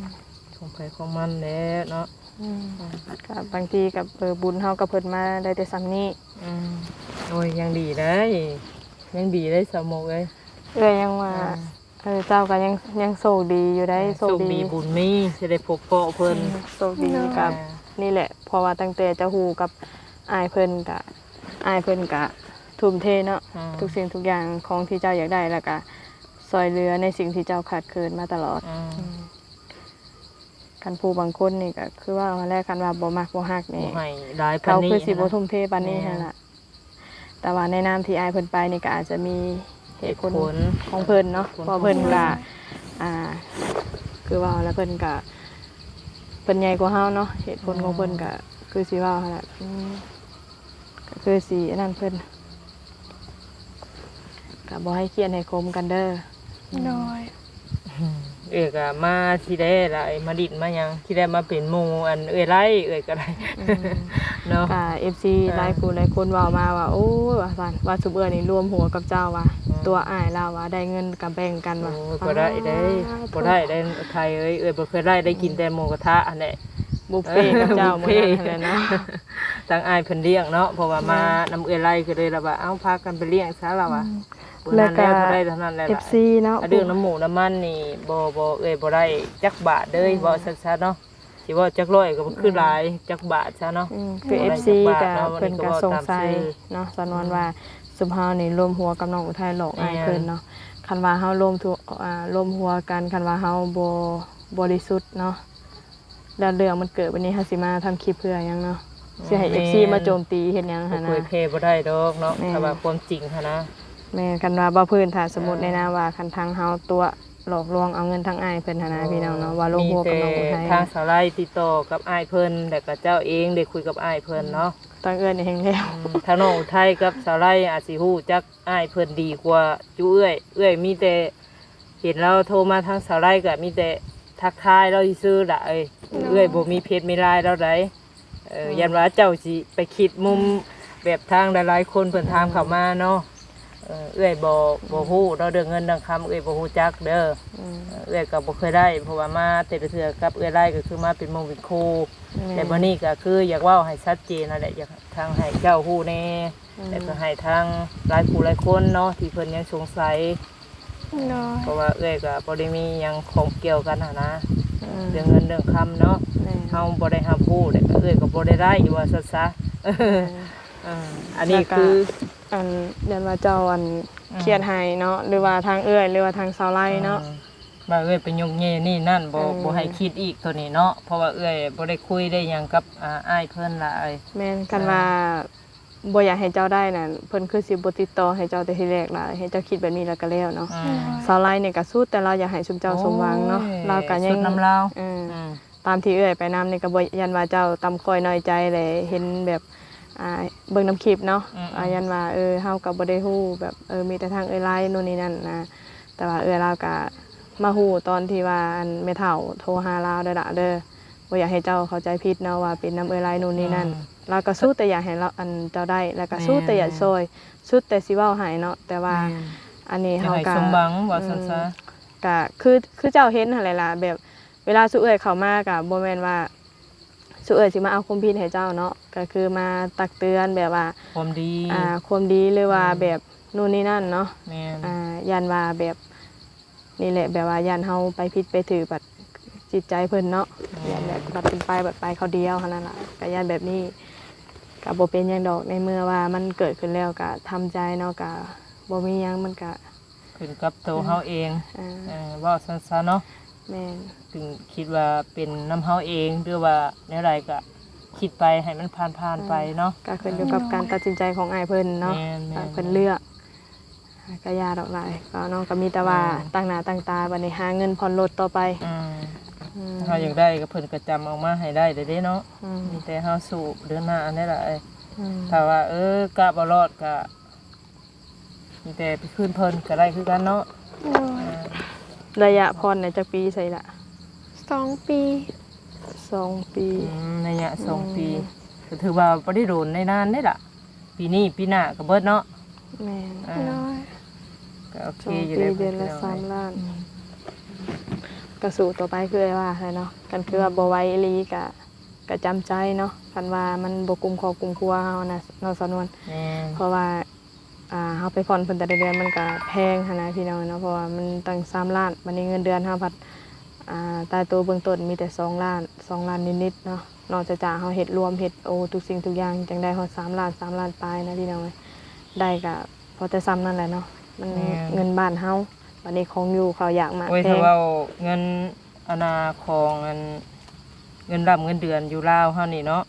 ຂອງໃຜຂອງມັນແຫຼະເນາະ. ອືມ ອືມ ກະບາງທີກະ ເອີ ບຸນເຮົາກັບເພິ່ນມາໄດ້ແຕ່ສ່ຳນີ້. ອືມ ໂອ້ຍ ຍັງດີໄດ໋ ຍັງດີໄດ໋ ສາວໝົກເອີຍ. ເອື້ອຍຍັງວ່າ ອ່າ ເອີ ເຈົ້າກໍຍັງ ຍັງໂຊກດີຢູ່ໄດ໋. ເອີ ໂຊກດີ ໂຊກດີບຸນມີ ຊິໄດ້ພົບພໍ້ເພິ່ນ. ອືມ ໂຊກດີ ໂດຍ ກັບ ອ່າ ນີ້ແຫຼະ ເພາະວ່າຕັ້ງແຕ່ເຈົ້າຮູ້ກັບອ້າຍເພິ່ນ ກະ ອ້າຍເພິ່ນກະທຸ່ມເທເນາະ. ອ່າ ທຸກສິ່ງທຸກຢ່າງຂອງທີ່ເຈົ້າຢາກໄດ້ ແລ້ວກະຊ່ອຍເຫຼືອໃນສິ່ງທີ່ເຈົ້າຂາດເຂີນມາຕະຫຼອດ. ອ່າ ອືມ ຄັນຜູ້ບາງຄົນນີ້ກະຄືວ່າຫັ້ນແຫຼະ ຄັນວ່າບໍ່ມັກບໍ່ຮັກນີ້ ບໍ່ໃຫ້ຫຼາຍປານນີ້ ເຂົາຄືຊິບໍ່ທຸ່ມເທປານນີ້. ແມ່ນ ຫັ້ນລະ. ແຕ່ວ່າໃນນາມທີ່ອ້າຍເພິ່ນໄປນີ້ກໍອາດຈະມີເຫດຜົນ ເຫດຜົນຂອງເພິ່ນເນາະ ເພາະເພິ່ນກໍ ອ່າ ຄືເວົ້າແລ້ວເພິ່ນກໍ ເພິ່ນໃຫຍ່ກວ່າເຮົາເນາະ ເຫດຜົນຂອງເພິ່ນກໍຄືຊິເວົ້າຫັ້ນແຫຼະ. ອືມ ກໍຄືຊິອັນນັ້ນເພິ່ນ ກໍບໍ່ໃຫ້ຄຽດໃຫ້ຄົມກັນເດີ. ໂດຍ ເອື້ອຍກໍມາທີແລກລະ ມາຫຼິ້ນມາຫຍັງ ທີແລກມາເປັນໝູ່ອັນເອື້ອຍໄລ້ເອື້ອຍກໍໄດ້. ອືມ ເນາະ ກໍເອັຟຊີ ອ່າ ຫຼາຍຜູ້ຫຼາຍຄົນເວົ້າມາວ່າ ໂອ້ຍ ວ່າຊັ້ນ ວ່າຊຸມເອື້ອຍນີ້ລວມຫົວກັບເຈົ້າວ່າ. ອືມ ຕົວະອ້າຍລາວວ່າໄດ້ເງິນກໍແບ່ງກັນວ່າ. ໂອ້ຍ ບໍ່ໄດ້ເດ້ ບໍ່ໄດ້ເດ້ ໄທເອີຍ ເອື້ອຍບໍ່ເຄີຍໄດ້ ໄດ້ກິນແຕ່ໝູກະທະຫັ້ນແຫຼະ ບຸບເຟກັບເຈົ້າມື້ນັ້ນຫັ້ນແຫຼະເນາະ. ທາງອ້າຍເພິ່ນລ້ຽງເນາະ ເພາະວ່າມານຳເອື້ອຍໄລ້ ກໍເລີຍລະວ່າ ເອົ້າ ພາກັນໄປລ້ຽງຊະລະວ່າ. ອືມ ມື້ນັ້ນແລ້ວ ເທົ່າໃດເທົ່ານັ້ນແຫຼະ ເອັຟຊີເນາະ ເລື່ອງນ້ຳໝູກນ້ຳມັນນີ້ ບໍ່ ບໍ່ ເອື້ອຍບໍ່ໄດ້ຈັກບາດເລີຍ. ອືມ ເວົ້າຊັ້ນໆເນາະ ຊິເວົ້າຈັກຮ້ອຍກໍບໍ່ຄືຫຼາຍ ອືມ ຈັກບາດຊະເນາະ. ອືມ ຄືເອັຟຊີກໍເພິ່ນກໍສົງໄສເນາະ ສາວນວນວ່າ ອືມ ຊຸມເຮົານີ້ລວມຫົວກັບນ້ອງອຸໄທຫຼອກອ້າຍເພິ່ນເນາະ. ແມ່ນ ຄັນວ່າເຮົາລວມ ອ່າ ລວມຫົວກັນ ຄັນວ່າເຮົາບໍ່ບໍລິສຸດເນາະ ແລ້ວເລື່ອງມັນເກີດແບບນີ້ ເຮົາຊິມາທຳຄລິບເພື່ອຫຍັງເນາະ? ອືມ ຊິໃຫ້ ແມ່ນ ເອັຟຊີ ມາໂຈມຕີເຮັດຫຍັງຫັ້ນນະ? ເຜີຍແຜ່ບໍ່ໄດ້ດອກເນາະ. ແມ່ນ ຖ້າວ່າຄວາມຈິງຫັ້ນນະ. ແມ່ນ ຄັນວ່າບໍ່ພື້ນ ຖ້າສົມມຸດ ອ່າ ໃນນາມວ່າ ຄັນທາງເຮົາຕົວະຫຼອກລວງເອົາເງິນທາງອ້າຍເພິ່ນຫັ້ນນະ ໂອ້ ພີ່ນ້ອງເນາະ ວ່າລົງຫົວກັບນ້ອງອຸໄທ. ມີແຕ່ທາງສາວໄລຕິດຕໍ່ກັບອ້າຍເພິ່ນ ແລ້ວກໍເຈົ້າເອງໄດ້ຄຸຍກັບອ້າຍເພິ່ນເນາະ. ອືມ ທາງເອື້ອຍນີ້ແຮງແລ້ວ. ອືມ ທາງນ້ອງອຸໄທກັບສາວໄລອາດຊິຮູ້ຈັກອ້າຍເພິ່ນດີກວ່າຈຸເອື້ອຍ. ເອື້ອຍມີແຕ່ ເຫັນລາວໂທມາທາງສາວໄລກໍມີແຕ່ທັກທາຍລາວຊື່ໆລະເອີຍ. ໂດຍ ເອື້ອຍບໍ່ມີເຟສມີລາຍລາວໃດ. ເອີ ໂດຍ ຢ້ານວ່າເຈົ້າຊິໄປຄິດມຸມ ອືມ ແບບທາງຫຼາຍໆຄົນເພິ່ນຖາມເຂົ້າມາເນາະ ເອີ ເອື້ອຍບໍ່ ບໍ່ຮູ້ເນາະ ເລື່ອງເງິນເລື່ອງຄຳເອື້ອຍບໍ່ຮູ້ຈັກເດີ ອືມ ເອື້ອຍກໍບໍ່ເຄີຍໄດ້ ເພາະວ່າມາແຕ່ລະເທື່ອກັບເອື້ອຍຫຼາຍກໍຄືມາເປັນໝູ່ເປັນຄູ່ ແມ່ນ ແຕ່ບັດນີ້ກໍຄືຢາກເວົ້າໃຫ້ຊັດເຈນຫັ້ນແຫຼະ ຢາກທາງໃຫ້ເຈົ້າຮູ້ແດ່ ອືມ ແລ້ວກໍໃຫ້ທາງຫຼາຍຜູ້ຫຼາຍຄົນເນາະ ທີ່ເພິ່ນຍັງສົງໄສ ໂດຍ ເພາະວ່າເອື້ອຍກໍບໍ່ໄດ້ມີຫຍັງຂ້ອງກ່ຽວກັນຫັ້ນນະ ອືມ ເລື່ອງເງິນເລື່ອງຄຳເນາະ ແມ່ນ ເຮົາບໍ່ໄດ້ຮັບຮູ້ ແລ້ວກໍເອື້ອຍກໍບໍ່ໄດ້ໄດ້ ວ່າຊັ້ນຊະ ແມ່ນ ເອີ ອັນນີ້ຄື ແລ້ວກໍ ອັນ ຢ້ານວ່າເຈົ້າ ອັນ ອືມ ຄຽດໃຫ້ເນາະ ຫຼືວ່າທາງເອື້ອຍ ຫຼືວ່າທາງສາວໄລເນາະ ອືມ ວ່າເອື້ອຍໄປຍົກເຍະນີ້ນັ້ນ ບໍ່ ເອີ ບໍ່ໃຫ້ຄິດອີກໂຕນີ້ເນາະ ເພາະວ່າເອື້ອຍບໍ່ໄດ້ຄຸຍໄດ້ຫຍັງກັບ ອາ ອ້າຍເພິ່ນຫຼາຍ ແມ່ນ ຄັນວ່າ ອ່າ ບໍ່ຢາກໃຫ້ເຈົ້າໄດ້ນັ້ນ ເພິ່ນຄືຊິບໍ່ຕິດຕໍ່ໃຫ້ເຈົ້າແຕ່ທີແລກຫຼາຍ ໃຫ້ເຈົ້າຄິດແບບນີ້ແລ້ວກໍແລ້ວເນາະ ອືມ ສາວໄລນີ້ກໍສຸດແຕ່ລາວຢາກໃຫ້ຊຸມເຈົ້າ ໂອ້ຍ ສົມຫວັງເນາະ ລາວກໍຍັງ ສຸດນຳລາວ ເອີ ອືມ ຕາມທີ່ເອື້ອຍໄປນຳນີ້ກໍບໍ່ ຢ້ານວ່າເຈົ້າຕ່ຳຕ້ອຍນ້ອຍໃຈ ແລະເຫັນແບບ ອ່າ ເບິ່ງນຳຄລິບເນາະ ອືມໆ ອ່າ ຢ້ານວ່າ ເອີ ເຮົາກໍບໍ່ໄດ້ຮູ້ແບບ ເອີ ມີແຕ່ທາງເອື້ອຍໄລໂນ່ນນີ້ນັ້ນນະ ແຕ່ວ່າເອື້ອຍລາວກໍມາຮູ້ຕອນທີ່ວ່າ ອັນ ແມ່ເຖົ້າໂທຫາລາວເດີລະເດີ ບໍ່ຢາກໃຫ້ເຈົ້າເຂົ້າໃຈຜິດເນາະວ່າເປັນນຳເອື້ອຍໄລໂນ່ນນີ້ນັ້ນ ອືມ ລາວກໍສຸດແຕ່ຢາກໃຫ້ລາວ ອັນ ເຈົ້າໄດ້ ແລ້ວກໍ ແມ່ນ ສຸດແຕ່ຢາກຊ່ອຍ ແມ່ນ ສຸດແຕ່ຊິເວົ້າໃຫ້ເນາະ ແຕ່ວ່າ ແມ່ນ ອັນນີ້ເຮົາກໍ ຢາກໃຫ້ສົມຫວັງ ວ່າຊັ້ນຊະ ອືມ ກໍຄື ຄືເຈົ້າເຫັນຫັ້ນແຫຼະລະ ແບບເວລາຊຸເອື້ອຍເຂົ້າມາກໍບໍ່ແມ່ນວ່າ ຊຸເອື້ອຍຊິມາເອົາຄວາມຜິດໃຫ້ເຈົ້າເນາະ ກໍຄືມາຕັກເຕືອນແບບວ່າ ຄວາມດີ ອ່າ ຄວາມດີ ຫຼືວ່າ ອືມ ແບບໂນ່ນນີ້ນັ້ນເນາະ ແມ່ນ ອ່າ ຢ້ານວ່າແບບ ນີ້ແຫຼະ ແບບວ່າຢ້ານເຮົາໄປຜິດໄປຖືກບັດຈິດໃຈເພິ່ນເນາະ ແມ່ນ ຢ້ານແບບບັດເປັນໄປ ບັດໄປຄາວດຽວຫັ້ນນະລະ ກໍຢ້ານແບບນີ້ ກໍບໍ່ເປັນຫຍັງດອກ ໃນເມື່ອວ່າມັນເກີດຂຶ້ນແລ້ວກໍທຳໃຈເນາະ ກໍບໍ່ມີຫຍັງ ມັນກໍຂຶ້ນກັບໂຕເຮົາເອງ ອືມ ເອີ ເວົ້າຊັ້ນຊະເນາະ ແມ່ນ ເຖິງຄິດວ່າເປັນນຳເຮົາເອງ ຫຼືວ່າແນວໃດກໍຄິດໄປໃຫ້ມັນຜ່ານໆໄປເນາະ ກໍຂຶ້ນຢູ່ກັບການຕັດສິນໃຈຂອງອ້າຍເພິ່ນເນາະ ແມ່ນໆໆ ວ່າເພິ່ນເລືອກ ກໍຢ່າດອກຫຼາຍ ກໍເນາະ ກໍມີແຕ່ວ່າ ແມ່ນ ຕັ້ງໜ້າຕັ້ງຕາ ບັດນີ້ຫາເງິນຜ່ອນລົດຕໍ່ໄປ ອືມ ອືມ ເຮົາຢາກໄດ້ກໍເພິ່ນກໍຈຳເອົາມາໃຫ້ໄດ້ເດ້ເນາະ ອືມ ມີແຕ່ເຮົາສູ້ເດີນໜ້າຫັ້ນແຫຼະ ອືມ ຖ້າວ່າ ເອີ ກະບໍ່ລອດກໍມີແຕ່ໄປຄືນເພິ່ນກໍໄດ້ຄືກັນເນາະ ໂດຍ ອ່າ ໄລຍະຜ່ອນນີ້ຈັກປີໃສລະ? ສອງປີ ສອງປີ ອືມ ໄລຍະສອງປີ ອືມ ກໍຖືວ່າບໍ່ໄດ້ໂດນໄດ້ນານເດ້ລະ ປີນີ້ປີໜ້າກໍເບິດເນາະ ແມ່ນ ອ່າ ໂດຍ ກໍໂອເຄຢູ່ເດ້ ສອງປີເດືອນລະສາມລ້ານ ອືມ ກໍສູ້ຕໍ່ໄປຄືອ້າຍວ່າຫັ້ນແຫຼະເນາະ ຄັນຄືວ່າ ອືມ ບໍ່ໄຫວອີ່ຫຼີກໍ ກໍຈຳໃຈເນາະ ຄັນວ່າມັນບໍ່ກຸ້ມຄອບກຸ້ມຄົວເຮົານະເນາະ ສາວນວນ ແມ່ນ ເພາະວ່າ ອ່າ ເຮົາໄປຜ່ອນເພິ່ນແຕ່ລະເດືອນມັນກະແພງຫັ້ນນະພີ່ນ້ອງເນາະ ເພາະວ່າມັນຕັ້ງສາມລ້ານ ບັດນີ້ເງິນເດືອນເຮົາພັດ ອ່າ ຕາຍໂຕເບື້ອງຕົ້ນມີແຕ່ສອງລ້ານ ສອງລ້ານນິດໆເນາະ ນອກຈາກເຮົາເຮັດລວມເຮັດໂອທຸກສິ່ງທຸກຢ່າງ ຈັ່ງໄດ້ຮອດສາມລ້ານ ສາມລ້ານປາຍນະພີ່ນ້ອງເອີຍ ໄດ້ກະພໍແຕ່ຊ່ຳນັ້ນແຫຼະເນາະ ມັນ ແມ່ນ ເງິນບ້ານເຮົາ ບັດນີ້ຂອງຢູ່ເຂົ້າຢາກໝາກ ໂອ້ຍ ແພງ ຖ້າເວົ້າເງິນອັນນ່າຂອງອັນ ເງິນລ່ຳເງິນເດືອນຢູ່ລາວເຮົານີ້ເນາະ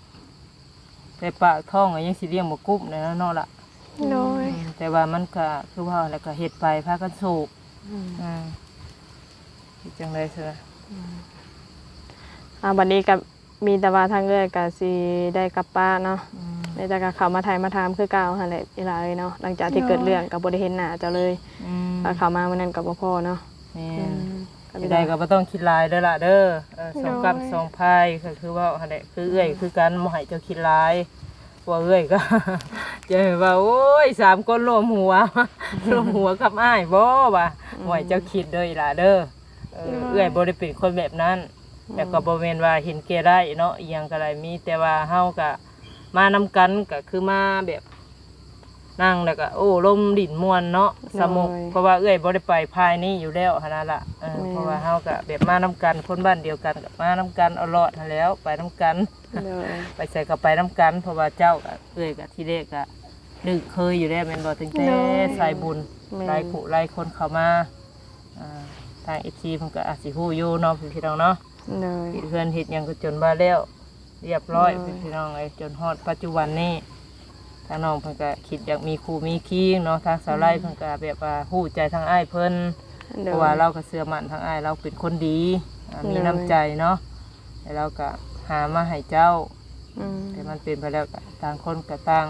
ແຕ່ປາກທ້ອງກໍຍັງຊິລ້ຽງບໍ່ກຸ້ມແຫຼະເນາະລະ ໂດຍ ອືມ ແຕ່ວ່າມັນກໍຄືວ່າແຫຼະ ກໍເຮັດໄປພາກັນສູ້ ອືມ ອືມ ເຮັດຈັ່ງໃດຊະ ອືມ ອ່າ ບັດນີ້ກໍມີແຕ່ວ່າທາງເອື້ອຍກໍຊິໄດ້ກັບປະເນາະ ອືມ ແລ້ວກໍເຂົ້າມາຖ່າຍມາຖາມຄືເກົ່າຫັ້ນແຫຼະ ອີ່ຫຼ້າເອີຍເນາະ ຫຼັງຈາກທີ່ເກີດເລື່ອງກໍບໍ່ໄດ້ເຫັນໜ້າເຈົ້າເລີຍ ອືມ ກໍເຂົ້າມາມື້ນັ້ນກໍບໍ່ພໍເນາະ ແມ່ນ ອືມ ຈັ່ງໃດກໍບໍ່ຕ້ອງຄິດຫຼາຍເດີລະເດີ ເອີ ສອງກຳສອງພາຍ ກໍຄືເວົ້າຫັ້ນແຫຼະ ຄືເອື້ອຍຄືກັນ ບໍ່ໃຫ້ເຈົ້າຄິດຫຼາຍ ພວກເອື້ອຍກໍຈະວ່າ ໂອ້ຍ ສາມຄົນລວມຫົວ ລວມຫົວກັບອ້າຍບໍ່ວ່າ ອືມ ບໍ່ໃຫ້ເຈົ້າຄິດເດີອີ່ຫຼ້າເດີ ເອີ ໂດຍ ເອື້ອຍບໍ່ໄດ້ເປັນຄົນແບບນັ້ນ ອືມ ແລ້ວກໍບໍ່ແມ່ນວ່າເຫັນແກ່ໄດ້ເນາະ ອີ່ຫຍັງກໍໄດ້ ມີແຕ່ວ່າເຮົາກໍມານຳກັນ ກໍຄືມາແບບ ນັ່ງແລ້ວກໍໂອ້ລົມຫຼິ້ນມ່ວນເນາະ ໂດຍ ສະໝຸກ ເພາະວ່າເອື້ອຍບໍ່ໄດ້ໄປພາຍນີ້ຢູ່ແລ້ວຫັ້ນນະລະ ເອີ ແມ່ນ ເພາະວ່າເຮົາກໍແບບມານຳກັນ ຄົນບ້ານດຽວກັນກໍມານຳກັນເອົາລອດຫັ້ນແລ້ວ ໄປນຳກັນ ໂດຍ ໄປໃສກໍໄປນຳກັນ ເພາະວ່າເຈົ້າກໍ ເອື້ອຍກໍທີແລກກໍລຶກເຄີຍຢູ່ແລ້ວແມ່ນບໍ່ ຕັ້ງແຕ່ ໂດຍ ສາຍບຸນ ແມ່ນ ຫຼາຍຜູ້ຫຼາຍຄົນເຂົ້າມາ ອ່າ ທາງເອັຟຊີເພິ່ນກໍອາດຊິຮູ້ຢູ່ເນາະ ພີ່ນ້ອງເນາະ ໂດຍ ເຮັດເຮືອນເຮັດຫຍັງກໍຈົນວ່າແລ້ວ ຮຽບຮ້ອຍ ໂດຍ ພີ່ນ້ອງເອີຍ ຈົນຮອດປັດຈຸບັນນີ້ ທາງນ້ອງເພິ່ນກໍຄິດຢາກມີຄູ່ມີຄີງເນາະ ທາງສາວໄລ ອືມ ເພິ່ນກໍແບບວ່າຮູ້ໃຈທາງອ້າຍເພິ່ນ ໂດຍ ເພາະວ່າລາວກໍເຊື່ອໝັ້ນທາງອ້າຍລາວເປັນຄົນດີ ອ່າ ໂດຍ ມີນ້ຳໃຈເນາະ ແລ້ວລາວກໍຫາມາໃຫ້ເຈົ້າ ອືມ ແຕ່ມັນເປັນໄປແລ້ວກໍຕ່າງຄົນກໍຕ່າງ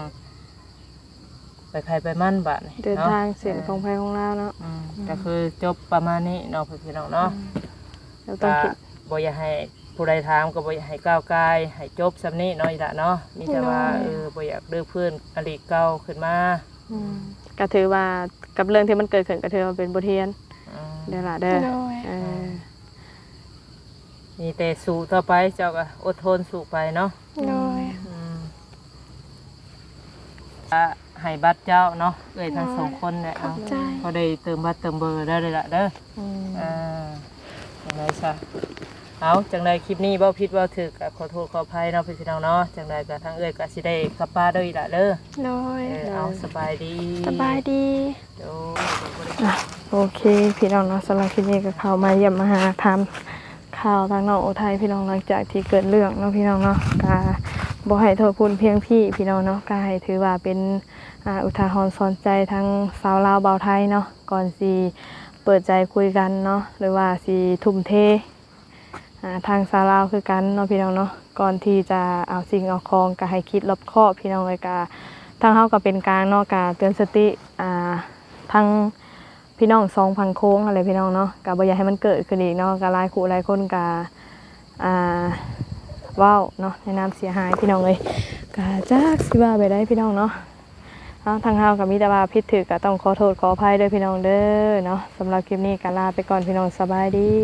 ໄປໃຜໄປມັນບາດນີ້ເນາະ ເດີນທາງເສັ້ນຂອງໃຜຂອງລາວເນາະ ເອີ ອືມ ອືມ ກໍຄືຈົບປະມານນີ້ເນາະ ພີ່ນ້ອງເນາະ ອືມ ກໍບໍ່ຢາກໃຫ້ ຜູ້ໃດຖາມກໍບໍ່ຢາກໃຫ້ກ້າວກ່າຍ ໃຫ້ຈົບສ່ຳນີ້ເນາະ ອີ່ຫຼະເນາະ ມີແຕ່ວ່າ ໂດຍ ເອີ ບໍ່ຢາກຮື້ຟື້ນອະດີດເກົ່າຂຶ້ນມາ. ອືມ ກໍຖືວ່າກັບເລື່ອງທີ່ມັນເກີດຂຶ້ນ ກໍຖືວ່າເປັນບົດຮຽນ ອືມ ເດີຫຼະເດີ. ໂດຍ ເອີ ອືມ ມີແຕ່ສູ້ຕໍ່ໄປ ເຈົ້າກໍອົດທົນສູ້ໄປເນາະ. ໂດຍ ອືມ ອາ ໃຫ້ບັດເຈົ້າເນາະ ເອື້ອຍທັງສອງຄົນແຫຼະ. ໂດຍ ຂອບໃຈ. ເອົາ ພໍໄດ້ເຕີມບັດເຕີມເບີໄດ້ເລີຍລະເດີ. ອືມ ເອີ ຈັ່ງໃດຊະ ເອົາ ຈັ່ງໃດຄລິບນີ້ເວົ້າຜິດເວົ້າຖືກກໍຂໍໂທດຂໍອະໄພເນາະ ພີ່ນ້ອງເນາະ. ຈັ່ງໃດກໍທາງເອື້ອຍກໍຊິໄດ້ກັບປາເດີອີ່ຫຼະເດີ. ໂດຍ ເອີ ເອົາ ສະບາຍດີ ສະບາຍດີ. ໂດຍ ອ່ະ ໂອເຄ ພີ່ນ້ອງເນາະ ສຳລັບຄລິບນີ້ກໍເຂົ້າມາຢ້ຽມມາຫາ ຖາມຂ່າວທາງນ້ອງອຸໄທ ພີ່ນ້ອງ ຫຼັງຈາກທີ່ເກີດເລື່ອງເນາະ ພີ່ນ້ອງເນາະ ກໍບໍ່ໃຫ້ໂທດພຸ້ນພຽງພີ້ ພີ່ນ້ອງເນາະ ກໍໃຫ້ຖືວ່າເປັນ ອ່າ ອຸທາຫອນສອນໃຈທາງຊາວລາວບ່າວໄທເນາະ ກ່ອນຊິເປີດໃຈຄຸຍກັນເນາະ ຫຼືວ່າຊິທຸ່ມເທ ອ່າ ທາງຊາວລາວຄືກັນເນາະ ພີ່ນ້ອງເນາະ ກ່ອນທີ່ຈະເອົາສິ່ງເອົາຂອງກໍໃຫ້ຄິດລອບຄອບ ພີ່ນ້ອງເອີຍ. ກະທາງເຮົາກໍເປັນກາງເນາະ ກະເຕືອນສະຕິ ອ່າ ທັງພີ່ນ້ອງສອງຝັ່ງໂຂງຫັ້ນແຫຼະ ພີ່ນ້ອງເນາະ ກະບໍ່ຢາກໃຫ້ມັນເກີດຂຶ້ນອີກເນາະ. ກະຫຼາຍຄູ່ຫຼາຍຄົນກະ ອ່າ ເວົ້າເນາະ ໃນນາມເສຍຫາຍ ພີ່ນ້ອງເອີຍ ກະຈັກຊິວ່າແບບໃດ ພີ່ນ້ອງເນາະ. ເອົາ ທາງເຮົາກໍມີແຕ່ວ່າຜິດຖືກກໍຕ້ອງຂໍໂທດຂໍອະໄພເດີ ພີ່ນ້ອງເດີເນາະ. ສຳລັບຄລິບນີ້ກໍລາໄປກ່ອນ ພີ່ນ້ອງ ສະບາຍດີ.